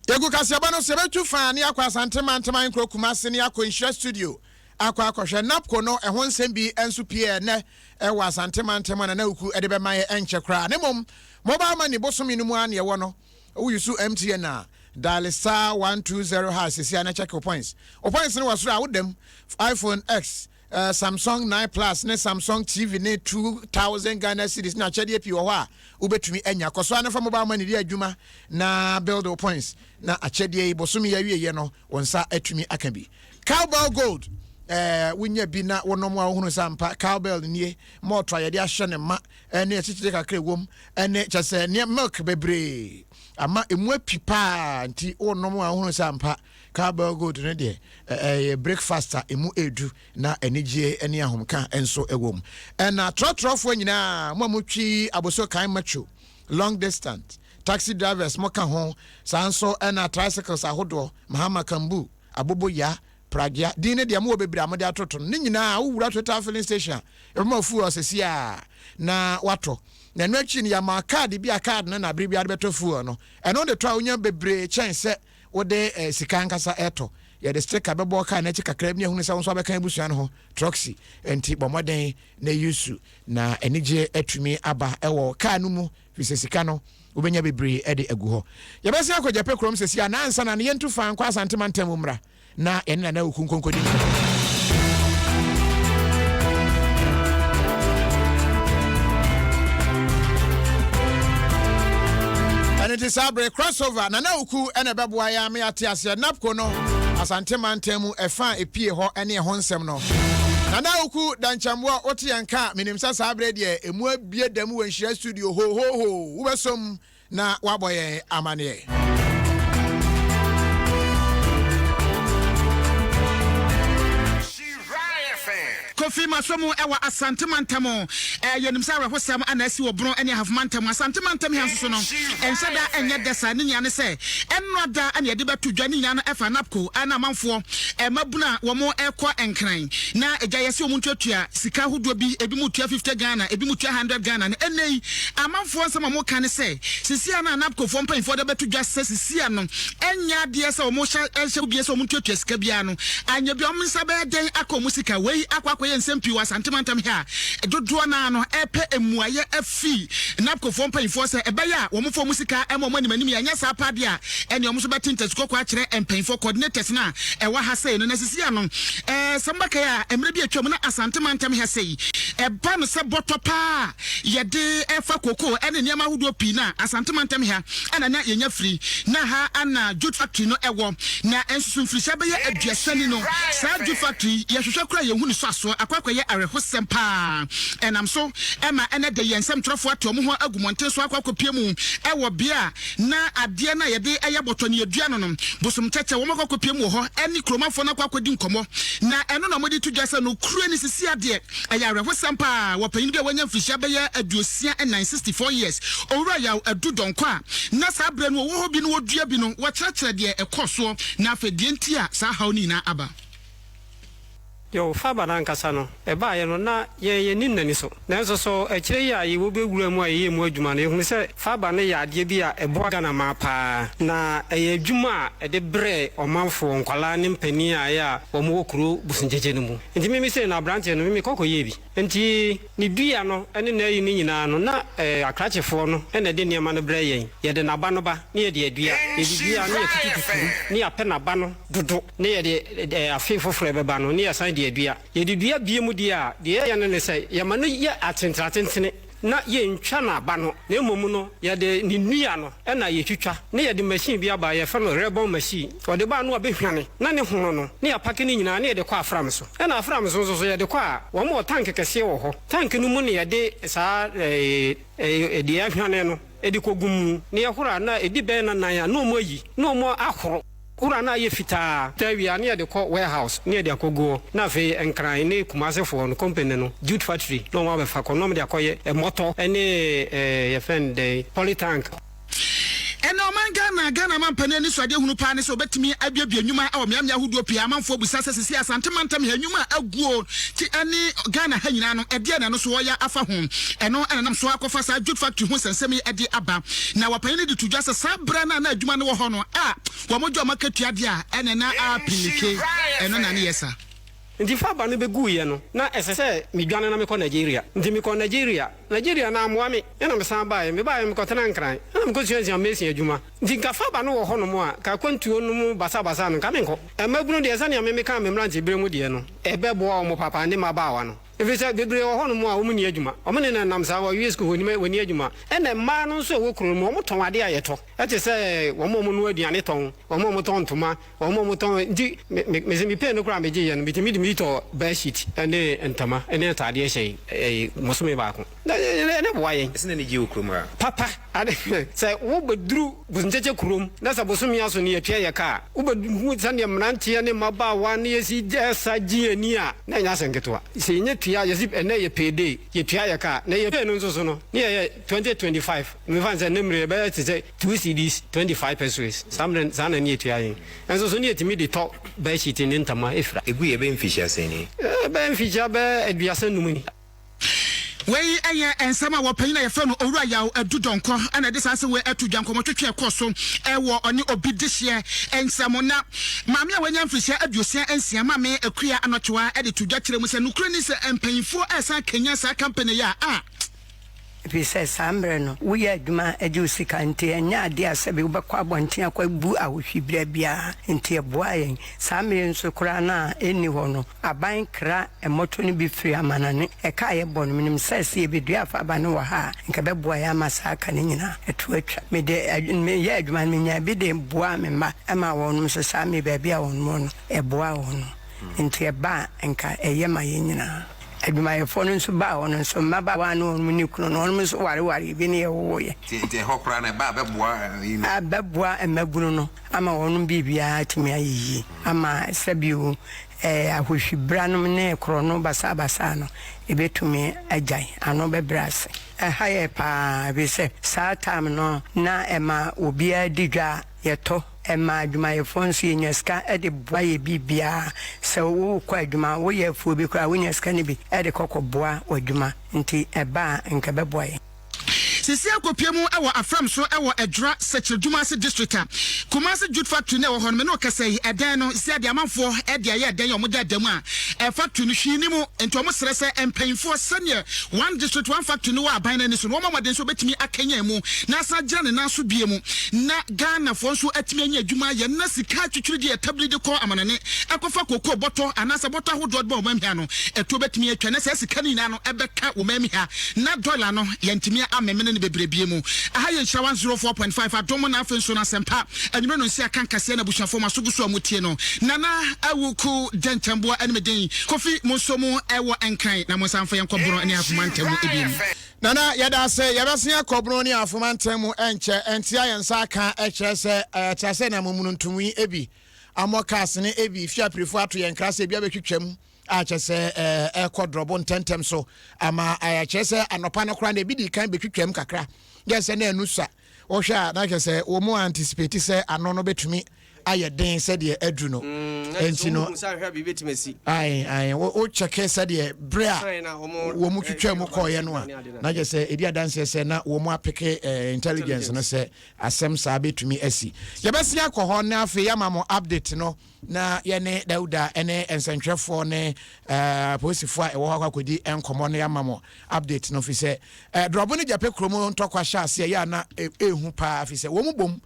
Yɛgu kaseɛbɔ no so, yɛbɛtu faa ne yɛakɔ Asante Mantam Ahenkuro Kumase ne yɛakɔ Nhyira Studio akɔ akɔhwɛ NAPCO no ɛho nsɛm bi nso pie ɛnɛ ɛwɔ Asante Mantam a Nana Wuku de bɛma yɛ ɛnkyɛ koraa. Ne mmom mobile money bosome no mu ara ne ɛwɔ no, wo use MTN a dial star 120 hash sisi a na check wo points. Wo points no wɔ soro a woda mu iPhone X Samsung 9 Plus ne Samsung TV ne 2000 Ghana cedis ne akyɛdeɛ pii wɔ hɔ a wobɛtumi anya. Kɔ so ara na fa mobile money di adwuma na build wo points na akyɛdeɛ yi bosome yi awieɛ no wo nsa atumi aka bi. Cowbell Gold, eh, wonya bi na wonom a wohunu sɛ ampa cowbell nie, malt a yɛde ahyɛ ne ma ne akyikyire kakra ɛwom ne kyɛ sɛ ne milk bebree ama emu api paa nti wonom a wohunu sɛ ampa Cowbell Gold no deɛ, ɛyɛ breakfast a ɛmu ɛredu na anigyeɛ ne ahomka nso wɔ mu. Ɛna trɔtrɔfoɔ nyinaa, mo a motwi aboso kan matwo, long distance, taxi drivers mo ka ho, saa nso ɛna tricycles ahodoɔ, Mahama Kambu, Aboboya, Pragya, din no deɛ mowɔ bebree a mode atoto no, ne nyinaa wowura Total filling station a, ɛbɛma wo fuel sɛsi a na watɔ. Na ɛno akyi no yɛama card bi a card no na bere biara de bɛtɔ fuel no, ɛno de tɔ a wonya bebree kyɛn sɛ wode sika ankasa retɔ. Yɛde sticker bɛbɔ kaa no akyi kakra bi na yɛahunu sɛ wo nso abɛka abusua no ho. Troxy, enti bɔ mmɔden na use na anigyeɛ atumi aba wɔ kaa no mu firi sɛ sika no wobɛnya bebree de agu hɔ. Yɛbɛsan akɔ Gyapɛ kurom seesei anaa ansa na no yɛntu faa nkɔ Asante mantam mu mmra. na yɛne Nana Awuku nkɔnkɔdi nkɔmmɔ. Ɛno nti saa bere crossover Nana Awuku ɛna ɛbɛboa yɛn ama yɛate aseɛ NAPCO no Asante mantam mu ɛfa a epie hɔ ne ɛho nsɛm no. Nana Awuku Dankyɛmboɔ wote yɛn nka a menim sɛ saa bere deɛ emu abie da mu wɔ Nhyira studio hohoho wobɛsom na wabɔ yɛn amaneɛ. Kofi Masomu wɔ Asante mantam. Yɛnim sɛ awerɛhosɛm na asi wɔ Bono ne Ahafo mantam. Asante mantam ha nso so no, ɛnhyɛ da nyɛ dɛ saa. Ne nyinaa ne sɛ, ɛnnora da na yɛde bɛto dwa. Ne nyinaa no ɛfa NAPCO ne amanfoɔ mmabunu a wɔrekɔ Nkran. Na agya yɛse wɔn ntuatua sika ahodoɔ bi, ebinom tua 50 Ghana, ebinom tua 100 Ghana. Na ɛnnɛ yi, Amanfoɔ nsɛm a wɔka ne sɛ, sisia no a NABCOfoɔ mpanyinfoɔ de abɛto dwa sɛ sisia no ɛnyɛ adeɛ sɛ wɔn hyɛ hyɛ bie sɛ wɔn ntuatua sika biara no, anyɛ bi a wɔn nsa bɛyɛ dɛn aka wɔn sika. Wei akɔ akɔyɛ. akɔyɛ nsɛm pii wɔ Asante mantam ha a dodoɔ no ara no repɛ mmuaeɛ afi NABCOfoɔ mpanyinfoɔ sɛ ɛbɛyɛ a wɔn fa wɔn sika ma wɔn anim anim yɛ, anyɛ saa paa deɛ a ɛneɛ wɔn nso bɛte ntasu-kɔkɔɔ akyerɛ mpanyinfoɔ, coordinators no a ɛwɔ ha sei no. Na sisi ano eh, sɛ mobɛkae a mmerɛ bi atwam na Asante mantam ha sei ɛba no sɛ bɔtɔ paa a yɛde fa kokoo ne nneɛma ahodoɔ pii no a Asante mantam ha na na yɛnya firi. Na ha na jute factory no wɔ. Na nso mfirihyia bɛyɛ 30 ni no, saa jute factory yi, yɛhwehwɛ koraa a yɛnhu ne so asoɔ. Akɔ akɔyɛ awerɛhosɛm pa ara. Ɛnam so ma ɛnnɛ da yi yɛn nsɛmtwerɛfoɔ ate wɔn ho agu mmɔnten so akɔ akɔpue mu wɔ bea a na adeɛ no a yɛde yɛ bɔtɔ no yɛdua no no, bosomkyɛkyɛ, wɔn akɔ akɔpue mu wɔ hɔ ne kuromanfoɔ no akɔ akɔdi nkɔmmɔ. Na ɛno na wɔde to dwa sɛ nokorɛ ni sisi adeɛ. Ɛyɛ awerɛhosɛm paa wɔ panyin bi a wanya mfirihyia bɛyɛ 64, 64 years, Owura Yaw Adu Donkor a na saa berɛ no ɔwɔ hɔ bi na ɔdua bi no, wɔkyerɛkyerɛ deɛ ɛkɔɔ soɔ na afei deɛ nti a saa haw no nyinaa aba. Yow, Faber no ankasa no, ɛbaeɛ no, na yɛn yɛnnim n'ani so. Nanso so akyire yi a yɛwɔ bɛwura mu a yɛyɛ mu adwuma no, yɛhunu sɛ Faber no yɛ adeɛ bi a ɛboa Ghana man pa ara. Na ɛyɛ adwuma a ɛde brɛ ɔmanfoɔ, nkwadaa ne mpanin a ɛyɛ a wɔwɔ kuro Bosogyegye no mu. Nti me me sei no abranteɛ no me me kɔ kɔ yɛɛ bi. Nti ne dua no ne n'ayi no nyinaa no na akrakyefoɔ no na ɛde nneɛma no brɛ yɛn. Yɛde n'aba no ba ne yɛde adua. Yɛde dua a ne yɛtutu tutu mu ne yɛapɛ n'aba no dodo ne yɛde afe foforɔ a ɛbɛba no ne yɛsan de adua. Yɛde dua bio mu deɛ a, deɛ yɛyɛ no ne sɛ yɛma no yɛ atentene atentene. Na yɛntwa n'aba no, na mmom no, yɛde ne nnua no na yɛtwitwa, na yɛde machine bi aba a yɛfrɛ no ribbon machine, wɔde ba a na wɔabɛhwane, na ne hono no, na yɛapake ne nyinaa na yɛde kɔ afram so. Ɛna afram so nso so yɛde kɔ a, wɔn wɔ tank kɛseɛ wɔ hɔ, tank no mu na yɛde saa deɛ yɛahwane no de kɔgu mu, na yɛhoro a na ɛdi bɛyɛ nnanan a na wɔayi, na wɔahoro. Wura no ayɛ fitaa. Taa wie a na yɛde kɔ warehouse na yɛde akɔgu hɔ na afei Nkran ne Kumase foɔ no company no jute factory na wɔn abɛfa kɔ na wɔn de akɔyɛ mmɔtɔ ne eh yɛfrɛ no dɛn polytank. Ɛnnɛ ɔman Ghana, Ghana mampanin anisoadehunu paa ne sɛ ɔbɛtumi abuebue nnwuma wɔ mmeammea ahodoɔ pii. Amanfoɔ bisa sɛ seesei Asante mantam ha nnwuma a aguo ti ne Ghana ha nyinaa no ɛdeɛn na ɛno nso wɔyɛ afa ho? Ɛno na ɛnam so akɔfa saa jute factory ho nsɛnsɛm yi de aba. Na wɔpanyin no de to dwa sɛ saa berɛ no a na adwuma no wɔ hɔ no a wɔgye wɔn akatua deɛ a, ɛnna na apilike, ɛno na ne yɛ sa. Nti fa aba no bɛguiɛ no, na ɛsɛ sɛ medwane na mekɔ Nigeria. Nti mekɔɔ Nigeria. Nigeria no ammoa me, ɛna mesan baeɛ. Mebaeɛ no mekɔtenaa Nkran, ɛna mekɔsuasua mason adwuma. Nti nka fa aba no wɔ hɔnom a, nka akwantuo no mu basabasa no, nka menkɔ. Mmabunu deɛ, sɛdeɛ me mekaa me mmeranteberɛ mu deɛ no, ɛbɛboa wɔn papa ne mmabaawa no. Ɛfiri sɛ bebree wɔ hɔnom a wɔnni adwuma. Wɔn ne no nam saa, wɔawie sukuu, wɔnni adwuma. Ɛna mmaa no nso a ɛwɔ kuro no mu, wɔtɔn adeɛ a yɛtɔ. Ɛte sɛ wɔn a wɔnoa aduane tɔn, wɔn a wɔtɔn ntoma, wɔn a wɔtɔn nti me me mese me pay no koraa a megyeeɛ no, metumi de bi tɔ bed sheet ne ntama ne ataadeɛ hyɛ ɛyi bosome baako. Na ɛna ɛboa yɛn. Ɛsɛ n'ani gye wɔ kurom ha. Papa, ade sɛ wobɛduru Bosomkyɛkyɛ kurom na sɛ bosome aso no yɛtua yɛ ka a, wobɛhu sɛdeɛ mmeranteɛ ne mmabaawa ne yɛsi sa gye yɛn ani a, na ɛnyɛ asɛm ketewa. Sɛ yɛnya tua, yɛsi ɛnnɛ yɛ pay day, yɛtua yɛ ka a, na yɛ pay no nso so no, ne yɛyɛ 2025, mefa no sɛ ne mmerɛ ɛbɛyɛ te sɛ 2 cedis 25 pesewas, saa mmerɛ saa na ne yɛtua yɛn. Nso so ne yɛtumi de tɔ bed sheet ne ntama fira. Ɛgu yɛ bɛyɛ mfihyia sɛn ni? Ɛbɛyɛ mfihyia bɛyɛ 35 ni. Wei yɛ nsɛm a wɔpanyin a yɛfrɛ no Owura Yaw Adu Donkor na ɛde saa nsɛm wei ato dwa. Nkɔmmɔtwetwe a ɛkɔɔ so wɔ ɔne obi dehyeɛ nsɛm. Na maame a wanya mfirihyia 66, Maame Akua Anɔkyewa de to dwa kyerɛ mu sɛ nokorɛ ni sɛ mpanyinfoɔ resan akanyan saa company yi a, a. Ɛfiri sɛ saa mmerɛ no, woyɛ adwuma gye wo sika nti ɛnyɛ adeɛ a sɛbe wobɛkɔ abɔnten akɔbu ahohwiberɛ biara nti ɛboaa yɛn. Saa mmerɛ yi nso koraa no a ɛnni hɔ no, Aban kra mmɔtɔ no bi firi amanane. Ɛka a yɛbɔ no, menim sɛ sɛ yɛbɛdua afaba no wɔ ha a, anka ɛbɛboa yɛn ama saa ka no nyinaa atu atwa. Mede meyɛɛ adwuma no, menyaa bi de boaa me mma maa wɔnom nso saa mmere baabi a wɔnom wɔ no, ɛboaa wɔnom. Enti ɛba a, anka ɛyɛ ma yɛn nyinaa. Adwumayɛfoɔ no nso baa hɔ no nso, mmabaawa a na wɔnom nni kunu no, wɔnom nso warewaree bi ne yɛwowoeɛ. Nti ɛhɔ koraa no, ɛba a ɛbɛboa yi no? Ɛbɛboa mmabunu no ama wɔnom biribiara atumi ayɛ yie ama sɛbio Ahohwibranom ne korɔno basaabasaa no, ebetumi agyae, ano bɛbrɛ ase. Ɛha yɛ paa efisɛ saa time no na ɛma obiara di dwa a yɛtɔ, ɛma adwumayɛfoɔ nso yɛnya sika de boa yɛ biribiara. Sɛ wokɔ adwuma, woyɛ afuo bi koraa a, wonya sika no bi de kɔ kɔboa w'adwuma. Nti ɛba a, nka ɛbɛboa yɛn. Sisi akɔpue mu wɔ Afram so wɔ Adwira Sekyere Dumase District a Kumasi Jute Factory no a ɛwɔ hɔ no me ne wo kasa yi ɛdan no sisi adeɛ amanfoɔ de ayɛ ɛdan a wɔde ada mu a Factory no hwee nni mu nti wɔn srɛ sɛ mpanyinfoɔ sɛdeɛ one district one factory no wɔ aban no ani so no wɔmmɔ mmɔden sɛ wɔbɛtumi akanyan mu na asan agyina ne nan so bio mu na Ghanafoɔ nso atumi anya adwuma ayɛ na sika atwitwiri deɛ tabiri de kɔ amanɔne ɛkɔfa kokoo bɔtɔ anaasɛ bɔtɔ ahodoɔ de ba ɔman ha no ɛtoɔ bɛtumi atwa na saa sika no nyinaa no ɛbɛka wɔ man ha na dɔla no yɛntumi amemene no bebree mu. Aha yɛ Nhyira 104.5 Adom na afei nso no Asɛmpa anwummerɛ no nsi aka nkaseɛ na abusuafoɔ mo aso gu so a motie no. Nana Awuku Dɛnkyɛmboa ɛne me din Kofi mo nso mo ɛwɔ Nkran na mo nsa mfa yɛn nkɔ Bono ne Ahafo mantam mu ebiem. Nana yɛda ase, yɛbɛsen akɔ Bono ne Ahafo mantam mu ɛnkyɛ, ɛntea yɛn nsa aka ɛkyerɛ sɛ teaseɛnam mu mununtum yi ebi amɔ cars no ebi fi apirifo ato yɛn kra sɛ ebi abɛtwitwam a kyerɛ sɛ ɛkɔ drɔbo ntɛntɛm so ama kyerɛ sɛ anɔpa no koraa na ebi di kan bɛtwitwam kakra yɛ sɛ na ɛnu sa wohwɛ a na kyerɛ sɛ wɔn mu anticipate sɛ ano no bɛtumi ayɛ den sɛdeɛ aduru no mm, nti no ae ae wokyɛke sɛdeɛ berɛ a wɔn mu twitwa mu kɔɔeɛ no a na kyerɛ sɛ ɛdi adanseɛ sɛ na wɔn mu apeke eh, intelligence no sɛ asɛm saa bɛtumi asi yɛbɛsi akɔ hɔ na afei yɛama mo update no na yɛne Dauda ne nsɛntwerɛfoɔ ne eh, apolisifoɔ a ɛwɔ hɔ akɔ akɔdi nkɔmmɔ no yɛama mo update no fi sɛ eh, drɔbo ne gyapɛ kurom ntɔkwa hyɛ aseɛ yɛ a na ɛhu paa fi sɛ wɔn mu bom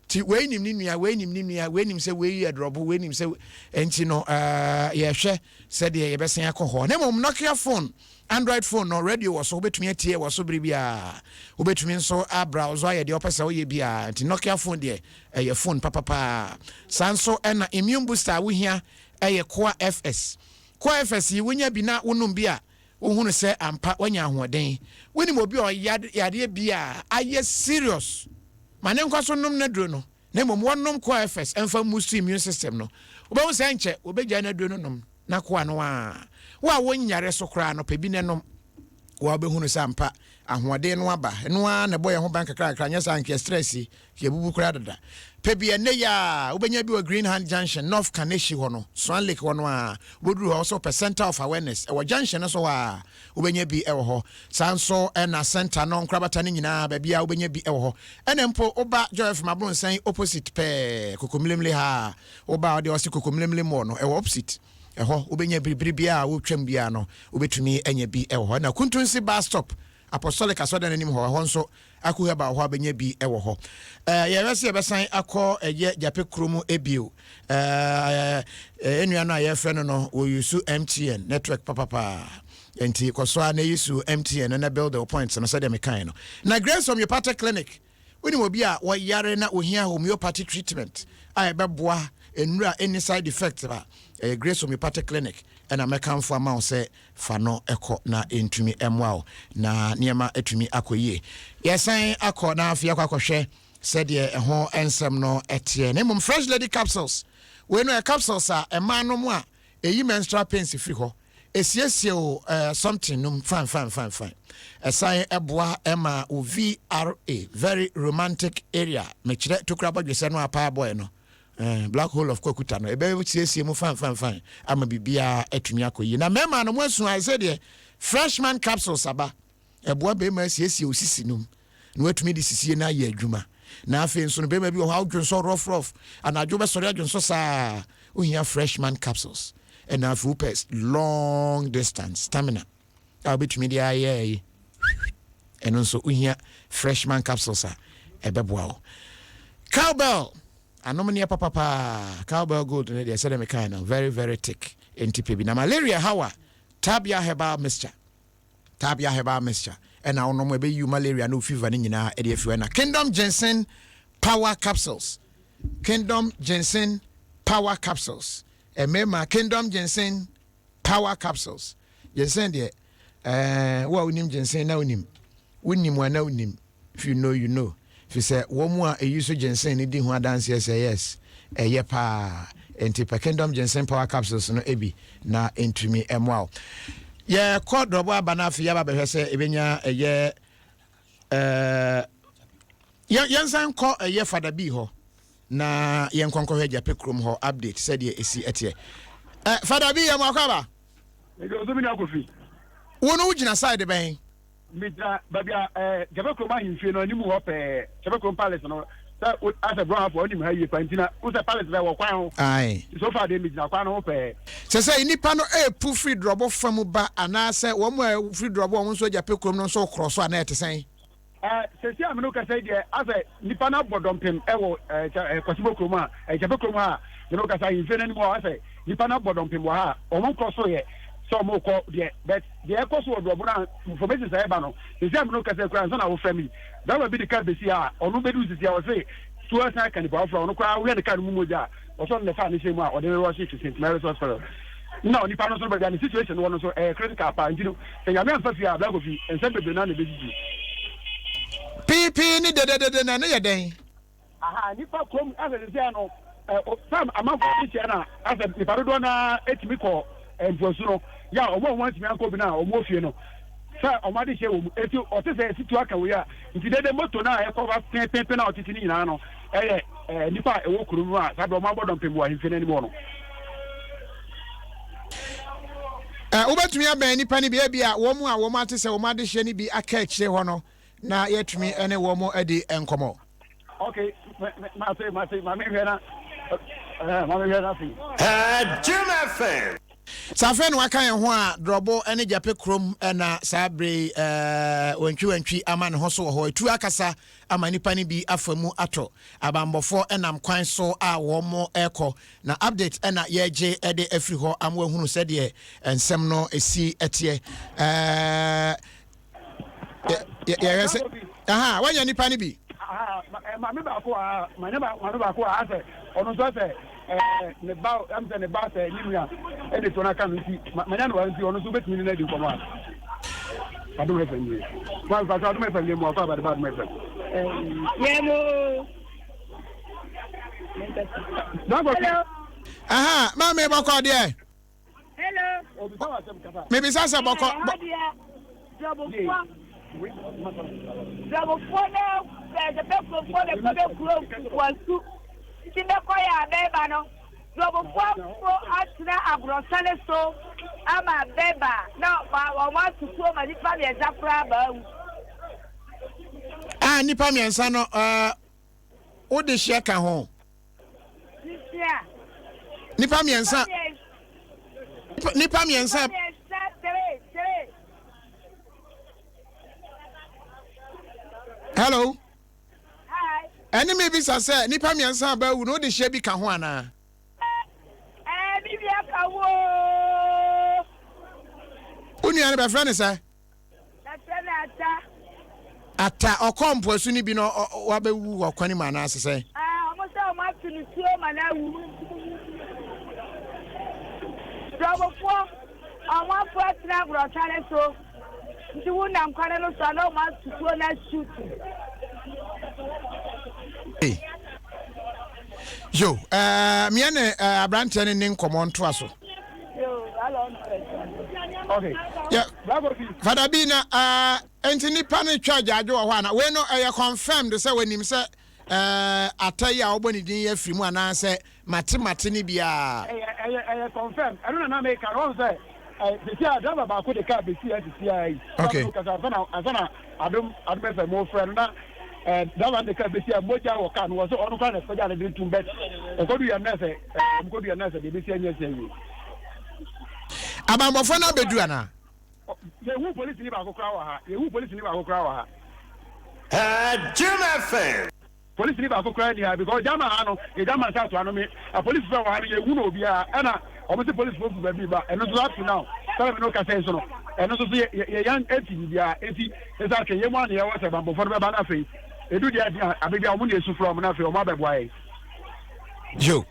ti wei nim ne nua wei nim ne nua wei nim sɛ wei yɛ drɔbo wei nim sɛ nti no eh, yɛhwɛ sɛdeɛ yɛbɛsan akɔ hɔ na mmom Nokia phone Android phone no radio wɔ so wobɛtumi atie wɔ so bere biara wobɛtumi nso abrowse ayɛ deɛ wopɛ sɛ woyɛ biara nti Nokia phone deɛ Ɛyɛ phone papa paa. Saa nso na immune booster a wohia yɛ Koa FS. Koa FS yi wonya bi na wonom bi a, wohunu sɛ ampa woanya ahoɔden. Wonim obi a ɔyare yareɛ bi a ayɛ serious? Ma ne nkɔ so nnom n'aduro no, na mmom wɔnnom Koa FS mfa mmustu immune system no. Wobɛhu sɛ ɛnkyɛ wɔbɛgyae n'aduro no nom na Koa no ara. Wo a wonyare so koraa no, pɛ bi na nom. Wo a wobɛhunu sɛ ampa ahoɔden no aba. Ɛno ara na ɛbɔ yɛn ho ban kakrakra, anyɛ saa anka yɛ stress yi Yɛabubu koraa dada. Pɛ bi ɛnnɛ yi ara. Wobɛnya bi wɔ Green Hand Junction, North Kaneshie hɔ no, Swan Lake hɔ no ara. Wobɛduru hɔ a, wo sɛ wopɛ Centre of Awareness, ɛwɔ junction no so hɔ ara. Wobɛnya bi wɔ hɔ. Saa nso na centre no nkorabata no nyinaa, baabiara wobɛnya bi wɔ hɔ. Ɛna mpo woba Joy FM Abronssan opposite pɛɛ, Kokomlemle ha a, woba a, wodeɛ wɔse Kokomlemle Mall no, ɛwɔ opposite ɛhɔ. Wobɛnya bi bere biara a wotwam biara no, wobɛtumi anya bi wɔ hɔ. Ɛna Kuntunsi bus stop, Apostolic asɔrdan no anim hɔ, ɛhɔ nso Aku Herbal wɔ hɔ a bɛnya bi wɔ hɔ. Eh, yɛhwɛ sɛ yɛbɛsan akɔ ɛyɛ Gyape kuro mu ebio. Eh, eh, nua no a yɛfrɛ no no, wɔyusu MTN network papapaa. Nti kɔ so a na yusu MTN no na build wo points no sɛdeɛ mekae no. Na Grace Homeopathic Clinic, wonim obi a wɔyare na ohia homeopathy treatment a ɛbɛboa nnuro a ɛnni side effect a, ɛyɛ Grace Homeopathic Clinic ɛna mɛkamfo ama wo sɛ Fa no kɔ na ɛntumi mmoa wo na nneɛma atumi akɔ yie. Yɛsan akɔ na afei akɔ akɔhwɛ sɛdeɛ ɛho nsɛm no teɛ. Na mmom Fresh Lady Capsules, wei no yɛ capsules a ɛmaa nom a ɛyi menstrual pains firi hɔ, ɛsiesie wo eh, something nom fine fine fine fine. Ɛsan ɛboa ɛma wo VRA, very romantic area, mekyerɛ tokura bɔdwesɛ no a paa boy no, Eh, black hole of kwakuta no ɛbɛ siesie mu fine fine fine ama biribiara atumi akɔ yie. Na mmarima no mo asu ayɛ sɛ deɛ freshman capsules aba ɛboa bɛrima asiesie osisi nom na watumi de sisie no ayɛ adwuma. Na afei nso no bɛrima bi wɔ hɔ a wodwonsɔ rough rough anadwo bɛsɔre adwonsɔ saa wohia freshman capsules. Ɛna afei wopɛ long distance stamina a wobɛtumi de ayɛ yi ɛno nso wohia freshman capsules a ɛbɛboa wo. Cowbell anom neɛ papapaa cowbell gold no deɛ sɛdeɛ mekae no very very thick enti pɛ bi. Na malaria haw a tabia herbal mixture tabia herbal mixture ɛna wonom ɛbɛyi malaria ne wo fever no nyinaa ɛde afi hɔ. Ɛna kingdom ginseng power capsules kingdom ginseng power capsules ɛmɛma kingdom ginseng Power capsules. Ginseng deɛ, eh, wo a wonim ginseng na wonim. Wonim a na wonim. If you know, you know. Fi sɛ wɔn a ɛyi so ginseng no di ho adanseɛ sɛ yes, ɛyɛ paa. Enti pɛ Kingdom Ginseng Power Capsules no bi na ɛntumi mmoa wo. Yɛkɔ drɔbo aba no afei yɛaba bɛhwɛ sɛ ɛbɛnya ɛyɛ eh, yɛnsan nkɔ ɛyɛ Fada Bii hɔ. Na yɛnkɔ nkɔhwɛ Gyapɛ kurom hɔ update sɛdeɛ ɛsi ɛteɛ. Eh, Fada bi yɛ mo akɔ aba. Mede ɔsɔ mi nua Kofi. Wo no wogyina side bɛn? Megyina baabi a eh, Gyapɛ kurom ahemfie no anim hɔ pɛɛ, Gyapɛ kurom palace no. Sɛ wo asɛ Brɔhafo a wonim ha yie paa nti na wo sɛ palace bɛɛ wɔ kwan ho. Ae. Nti so far deɛ megyina kwan no ho pɛɛ. Sɛ sɛ nnipa no repu firi drɔbo fa mu ba anaasɛ wɔn a wɔfiri drɔbo a wɔn nso agya pɛ kurom no nso rekorɔ so anaa ɛte sɛn? Ɛɛ seesei a me ne wo kasa yi deɛ asɛ nnipa no abɔ dɔmpem wɔ ɛɛ kyɛ ɛɛ Kwasibo kurom a ɛɛ Gyapɛ kurom ha a me ne wo kasa ahemfie no anim hɔ asɛ nnipa no abɔ dɔmpem wɔ ha a wɔn nkorɔ so yɛ sɛ wɔn rekɔ deɛ but deɛ ɛkɔ so wɔ drɔbo no a information sɛ ɛba no seesei a me ne wo kasa yi koraa ansa na wofrɛ me yi Driver bi de car besi ha a ɔno bɛduru sisi a ɔse tuo asan aka nipa foforɔ a ɔno koraa wohwɛ ne car no mu mogya a ɔsɛ ɔno na ɛfaa ne hyɛn mu a ɔde no rush to St Mary's Hospital na onipa no nso no baabi a ne situation wɔ no nso ɛyɛ critical paa nti no sɛ Nyame amfa fie a Bra Kofi nsɛm bebree no ara na ɛbɛsisi. Pii pii ne dededede na ɛno yɛ dɛn? Aha nipa kurom asɛ sisi ano ɛ sam amanfoɔ de hyɛ na asɛ nipa dodoɔ naa etumi kɔ mpuasu no yɛ a wɔn a wɔn antumi ankɔ bi na wɔn wɔ fie no sɛ wɔn ade hyɛ wɔn mu eti ɔte sɛ esi tu aka wei a nti dede moto na ɛkɔ ba pɛnpɛnpɛn a ɔtete ne nyinaa no ɛyɛ ɛ nipa a ɛwɔ kurom no a saa bɛ wɔn abɔ dɔmpem wɔ ahemfie n'anim hɔ no. Ɛ wobɛtumi abɛn nipa no bi ebi a wɔn a wɔn ate sɛ wɔn adehyeɛ no bi aka akyire hɔ no na yɛatumi ne wɔn adi nkɔmmɔ. Okay, mate mate ma mehwɛ na eh, ma mehwɛ na afei. Jim FM. Sɛ afei na waka yɛn ho a, Drɔbo ne Gyapɛ kurom na saa bere yi wantwiwantwi ama ne ho so wɔ hɔ. Etu akasa ama nnipa no bi afa mu atɔ. Abanbɔfoɔ nam kwan so a wɔrekɔ. Na update na yɛregye de afiri hɔ ama wahunu sɛdeɛ nsɛm no si teɛ. Yɛhwɛ sɛ aha wanya nipa no bi. Maame baako a maame baako a asɛ ɔno nso asɛ ɛɛ ne ba ɛm sɛ ne ba sɛ ne nua ɛde to n'aka no nti manya no wa nti ɔno nso betumi ne no adi nkɔmɔ a Adom FM nie wɔn afa so Adom FM nie mu akɔ abade ba Adom FM. Yɛ mo. Hello. Aha maame bɔkɔ deɛ. Hello. Mebisa sɛ bɔkɔ. Dɔbofoɔ dɔbofoɔ na ɛdɛbɛ kurofoɔ na ɛkɔ bɛ kuro wɔsu nti bɛkɔ yɛ abɛɛba no dɔbofoɔ fo atena aborɔsane so ama bɛba na wɔn atutuo ma nipa mmiɛnsa koraa baa wu. A nipa mmiɛnsa no ɛɛ wode hyɛ ka ho. Nipa mmiɛnsa. Nipa mmiɛnsa. Hello. Ɛne mi bisa sɛ nipa mmiɛnsa a bɛwu no wode hyɛ bi ka ho anaa? Ɛɛ mi nua ka ho. Wo nua no bɛfrɛ ne sɛ? Yɛfrɛ no Ata. Ata, ɔkɔɔ mpoasu no bi na wabɛwu wɔ kwan mu anaasɛ sɛn? Ah, wɔn sɛ wɔn ato no tuo ma no awu. Dɔbofoɔ, wɔn afo atena aborɔsane so, nti wonam kwan no so a na wɔn ato tuo no asutu. Yo, eh, meɛ ne eh, aberanteɛ no ne nkɔmmɔ ntoa so. Okay. Yeah. Fada bi na uh, nti nipa no twa gyaadwo wɔ hɔ ana wei no ɛyɛ confirmed sɛ wɔnim sɛ uh, ata yi a wɔbɔ ne din yɛ firi mu anaasɛ mate mate ne biara. Ɛyɛ ɛyɛ ɛyɛ confirmed ɛno na na meka no wɔn sɛ sisi a driver baako de car besi ha sisi a yi. Okay. Kasa ansa na ansa na adom adom fm mo frɛ no na driver de car besi a mogya wɔ car no wɔ so ɔno kora na ɛkɔgya ne de tum bɛt ɛkɔdu yɛn nɛsɛ ɛɛ ɔmo yɛn nɛsɛ deɛ ebesi ɛnyɛ sɛ yie. Abanbɔfoɔ no abɛduru anaa? Yɛhu polisini baako koraa wɔ ha. Yɛhu polisini baako koraa wɔ ha. Jim FM. Polisini baako koraa nni ha because German ha no yɛ German nsa atoa no me apolisifo a wɔ ha no yɛhu no obiara ɛna wɔn se polisifo firi baabi ba ɛno nso up to now sɛdeɛ me ne wo kasa yi nso no ɛno nso so yɛ yɛ yɛn ɛnti biribiara eti ɛsɛ atwe yɛn mu a na yɛwɔ sɛ banbɔfoɔ no bɛba no afei edu deɛ ɛde a abe bi a wɔn na esu frɛ wɔn na afei wɔn abɛboa yɛn. Yo.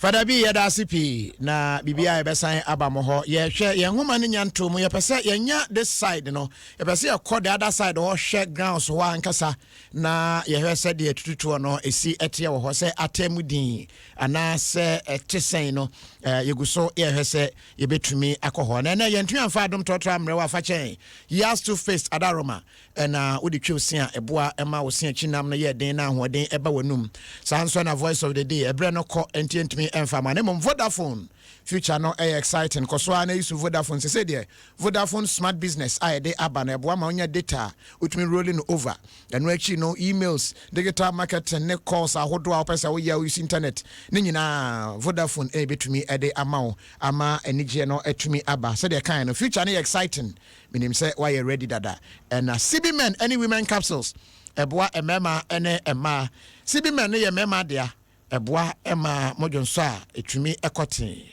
Fada bi yɛda ase pii na biribiara yɛbɛsan aba mo hɔ. Yɛhwɛ yɛn nwoma no nya ntoo mu yɛpɛ sɛ yɛnya this side no yɛpɛ sɛ yɛkɔ the other side hɔ hwɛ grounds hɔ ankasa na yɛhwɛ sɛdeɛ tututoɔ no ɛsi ɛteɛ wɔ hɔ sɛ atɛ mu din anaasɛ ɛte sɛn no yɛgu so yɛhwɛ sɛ yɛbɛtumi akɔ hɔ na ɛnɛ yɛntumi amfa adom trɔtrɔ ammerɛ wɔ afa kyɛn Yas toothpaste adaroma ɛna wode twe wo se a ɛboa ma wo se akyi nam no yɛ den na ahoɔden ɛba w'anum saa nso na voice of the day ɛberɛ no kɔ nti yɛntumi ɛmfa ma na mmom Vodafone. Future no yɛ exciting. Kɔ so ara na use Vodafone. Sesei deɛ Vodafone Smart Business a yɛde aba no, ɛboa ma wonya data a wotumi rolling no over. Ɛno akyi no, emails, digital marketing ne calls ahodoɔ a wopɛ sɛ woyɛ a wo use internet ne nyinaa Vodafone bɛtumi de ama wo ama anigyeɛ no atumi aba. Sɛdeɛ ɛkaeɛ no, future no yɛ exciting. Menim sɛ woayɛ ready dada. Ɛna CB Men ne Women Capsules ɛboa mmarima ne mmaa. CB Men no yɛ mmarima dea. Ɛboa ma mo dwonsɔ a ɛtumi kɔ tee.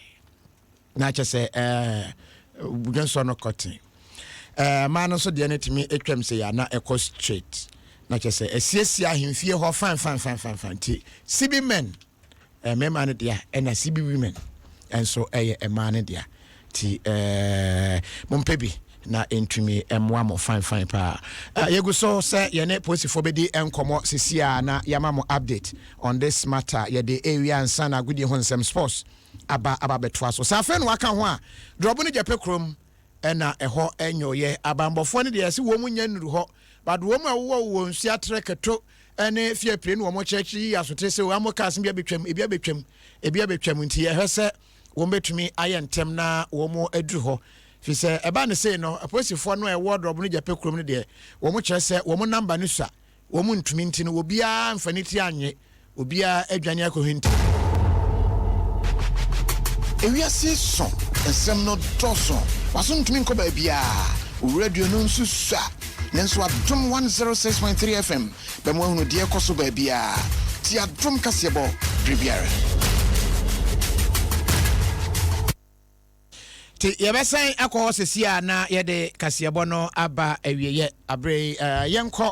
Na kyɛ sɛ ɛɛ dwonsɔ no kɔ tee. Ɛɛ mmaa no nso deɛ no tumi twam sɛ yɛ na ɛkɔ straight. Na kyɛ sɛ ɛsiesie ahemfie hɔ fine fine fine fine fine. Nti CB men mmarima no dea ɛna CB women nso ɛyɛ mmaa no dea. Nti eh, mompɛ bi na ɛntumi mmoa mo fine fine paa. Eh, yɛgu so sɛ yɛne polisifoɔ bɛdi nkɔmmɔ sisi a na yɛama mo update on this matter. Yɛde ɛrewie ansa na agodie ho nsɛm sports aba aba bɛtoa so. Sɛ afei na waka ho a, drɔbo no gyapɛ kurom ɛna ɛhɔ ɛnyɔyɛ. Abanbɔfoɔ no deɛ ɛse wɔn mu nya nnuru hɔ, but wɔn mu a wowɔ wɔ nsuo atrɛ kɛto ɛne fie apire no wɔn kyerɛkyerɛ yi asotere sɛ wɔn cars bi abɛtwam, ebi abɛtwam, ebi abɛtwam nti yɛhwɛ sɛ wɔbɛtumi ayɛ ntɛm na wɔaduru hɔ. Firi sɛ ɛba no sei no, apolisifoɔ no a ɛwɔ Drɔbo no Gyapɛ kurom no deɛ, wɔkyerɛ sɛ wɔn namba no sua, wɔn ntumi nti no, obiara mfa ne ti annye, obiara adwane akɔhinta. Ewiase sõ, nsɛm no dɔɔso, w'aso ntumi nkɔ baabiara, wo radio no nso sua, nanso Adom 106.3 FM Bɛma woahunu deɛ ɛrekɔ so baabiara. Tie Adom kaseɛbɔ berɛ biara. Nti yɛbɛsan akɔ hɔ sɛsi a na yɛde kaseɛbɔ no aba awieɛ. Aberɛ yi yɛnkɔ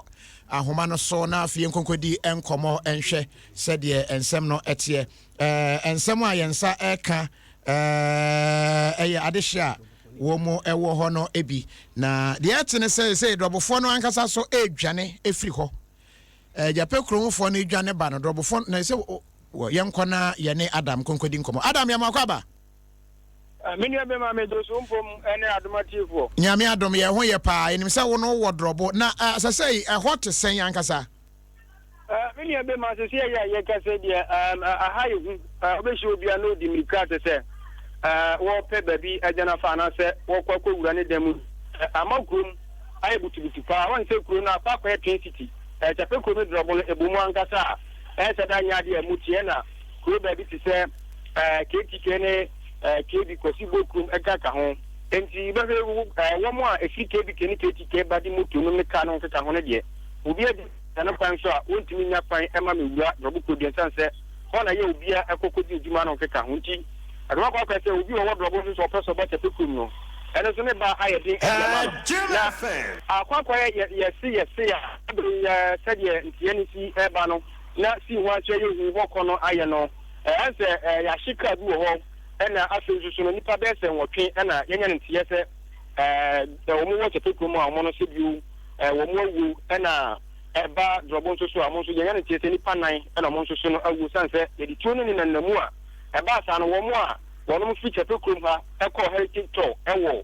ahoma no so na afei yɛnkɔnkɔdi nkɔmmɔ nhwɛ sɛdeɛ nsɛm no teɛ. Nsɛm a yɛn nsa ɛka ɛyɛ adehye a wɔn wɔ hɔ no bi. Na deɛ ɛte ne sɛ, sɛ drɔbofoɔ no ankasa so redwane firi hɔ. Gyapɛ kuromfoɔ no redwane ba no, drɔbofoɔ na sɛ yɛnkɔ na yɛne Adam nkonkɔdi nkɔmmɔ. Adam, yɛma akɔ aba. Me nua bɛma me do so mpom ne adom atiefoɔ. Nyame adom, yɛn ho yɛ paa. Yɛnim sɛ wo no wowɔ drɔbo. Na sɛ sɛ ɛhɔ te sɛn ankasa? Me nua bɛma sɛ sɛ yɛ a yɛka sɛ deɛ aha yɛ hu. Wobɛhyia obi a na ɔdi mmirika te sɛ wɔrepɛ baabi agyana afa anaasɛ wɔrekɔ akɔwura ne dan mu. Ama kurom ayɛ butubutu paa. Woahu sɛ kuro no akɔ akɔyɛ twin city. Kyapɛ kuro no drɔbo no, ɛbɔ mu ankasa a, ɛnsɛ da nyɛ adeɛ a ɛmu teɛ na kuro baabi te sɛ KTK ne KB Kwasi Bo kurom ɛkeka ho. Enti wobɛhwɛ wɔn a ɛfiri KBK ne KTK ba de moto nom ne kaa no nkeka ho no deɛ, obi adi ne kwan so a, wɔntumi nnya kwan mma mewura drɔbo kuro deɛ ɛsiane sɛ Hɔ na yɛ obia ɛkɔ kɔdi adwuma no nkeka ho nti ɛdɔm akɔ akɔyɛ sɛ obi ɔwɔ drɔbo nso sɛ ɔpɛ sɛ ɔba kyɛpɛ kurom no ɛno nso ne ba ayɛ den de ama no na akɔ akɔyɛ yɛ yɛse yɛse a bere yɛ sɛdeɛ nteɛ no si ɛba no na si ho akyerɛ yɛ hu hɔ kɔ no ayɛ no ɛɛ sɛ ɛɛ yɛahye kaa bi wɔ hɔ ɛna afei nso so no nipa bɛyɛ sɛ nwɔtwe ɛna yɛnya no nteɛ sɛ ɛɛ wɔn wɔ kyɛpɛ kurom a wɔn no sɛ bio ɛɛ wɔn awuo ɛna Ɛba drɔbo nso so a, wɔn nso yɛnya no teɛ sɛ nnipa nan na wɔn nso so no awu esiane sɛ yɛde tuo no ne nenam mu a ɛbaa saa no. Wɔn a wɔnom firi Kyɛpɛ kurom ha kɔɔ Heritage Tour wɔ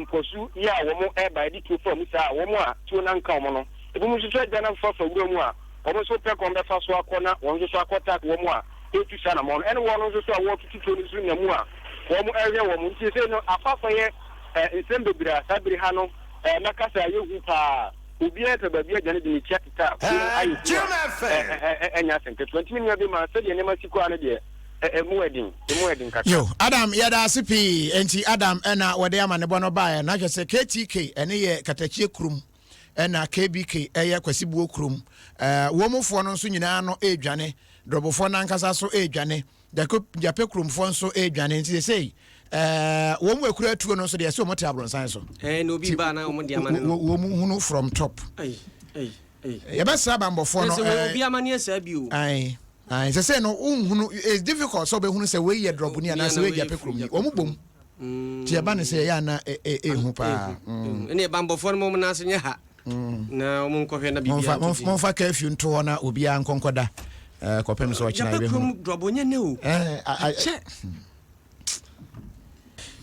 Mpoasu yi a wɔn reba yɛde tuo faa mu saa a wɔn a tuo no anka wɔn no, ebinom nso so agya no afa fa wura mu a wɔn nso pɛ kwan bɛfa so akɔ na wɔn nso so akɔ tak wɔn a ɛretu saa anamɔn no ɛne wɔn nso so a wɔretutu tuo no nso nam mu a wɔn rehwɛ wɔn nti seesei no akɔ akɔyɛ nsɛm bebree a saa bere ha no mɛka sɛ ayɛ hu paa. Obiara pɛ baabi adwane de ne ti ateta a kurom ayɛ hu a, ɛnyɛ asɛm ketewa. Nti me nua bi ma sɛdeɛ nneɛma si kɔ ara no deɛ, ɛmu yɛ den, ɛmu yɛ den kakra. Yo, Adam, yɛda ase pii. Enti Adam ɛna wɔde amanebɔ no baeɛ. Na hwɛ sɛ KTK ɛne yɛ Katakyie kurom, ɛna KBK ɛyɛ Kwasibuo kurom. Ɛɛ, wɔn mufoɔ no nso nyinaa no ɛredwane. Drɔbofoɔ no ankasa so ɛredwane. Gyapɛ kuromfoɔ nso redwane nti sesei ɛɛ wɔn mu ekura atuo no nso deɛ ɛsɛ wɔn te abrɔnsan so. Ɛɛ na obi ba na wɔn de ama no. Wɔn mu hunu from top. Ɛyi ɛyi ɛyi. Yɛbɛsrɛ abanbɔfoɔ no. Ɛsɛ wei obi ama ne ɛsɛ bi o. Ayi ayi sesei no nhunu it's difficult sɛ ɔbɛhunu sɛ wei yɛ drɔbuni anaasɛ wei yɛ gyapɛ kuromni wɔn bom. Ti ɛba ne sɛ ɛyɛ ana ehu paa. Ɛne abanbɔfoɔ no mo nan ase nyɛ ha. Na wɔn nkɔhwɛ na biribi ato din. Momfa curfew nto hɔ na obiara nkɔ nkɔda eh, kɔpem sɛ ɔkyena yɛbɛhunu. Kurom drɔbo nyɛ nɛ o. Eh, Akyɛ.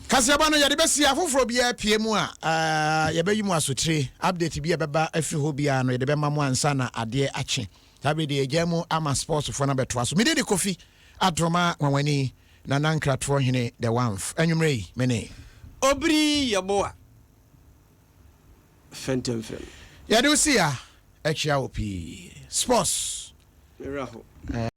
Kaseɛbɔ no yɛde bɛsi afoforɔ biara pie mu a eh, yɛbɛyi mu asotire update bi a ɛbɛba afiri hɔ biara no yɛde bɛma mo ansa na adeɛ akye. Saa bere deɛ yɛgya mu ama sportsfoɔ no abɛtoa so. Mede de Kofi Adoma Nwanwani. Nana Nkratoɔ Hene the Wanf. Anwummerɛ yi, me ne. Obiri Yeboah Fɛntɛmfrɛm. Yɛde wo si ha, akyia wo pii. Sports. Me werɛ how.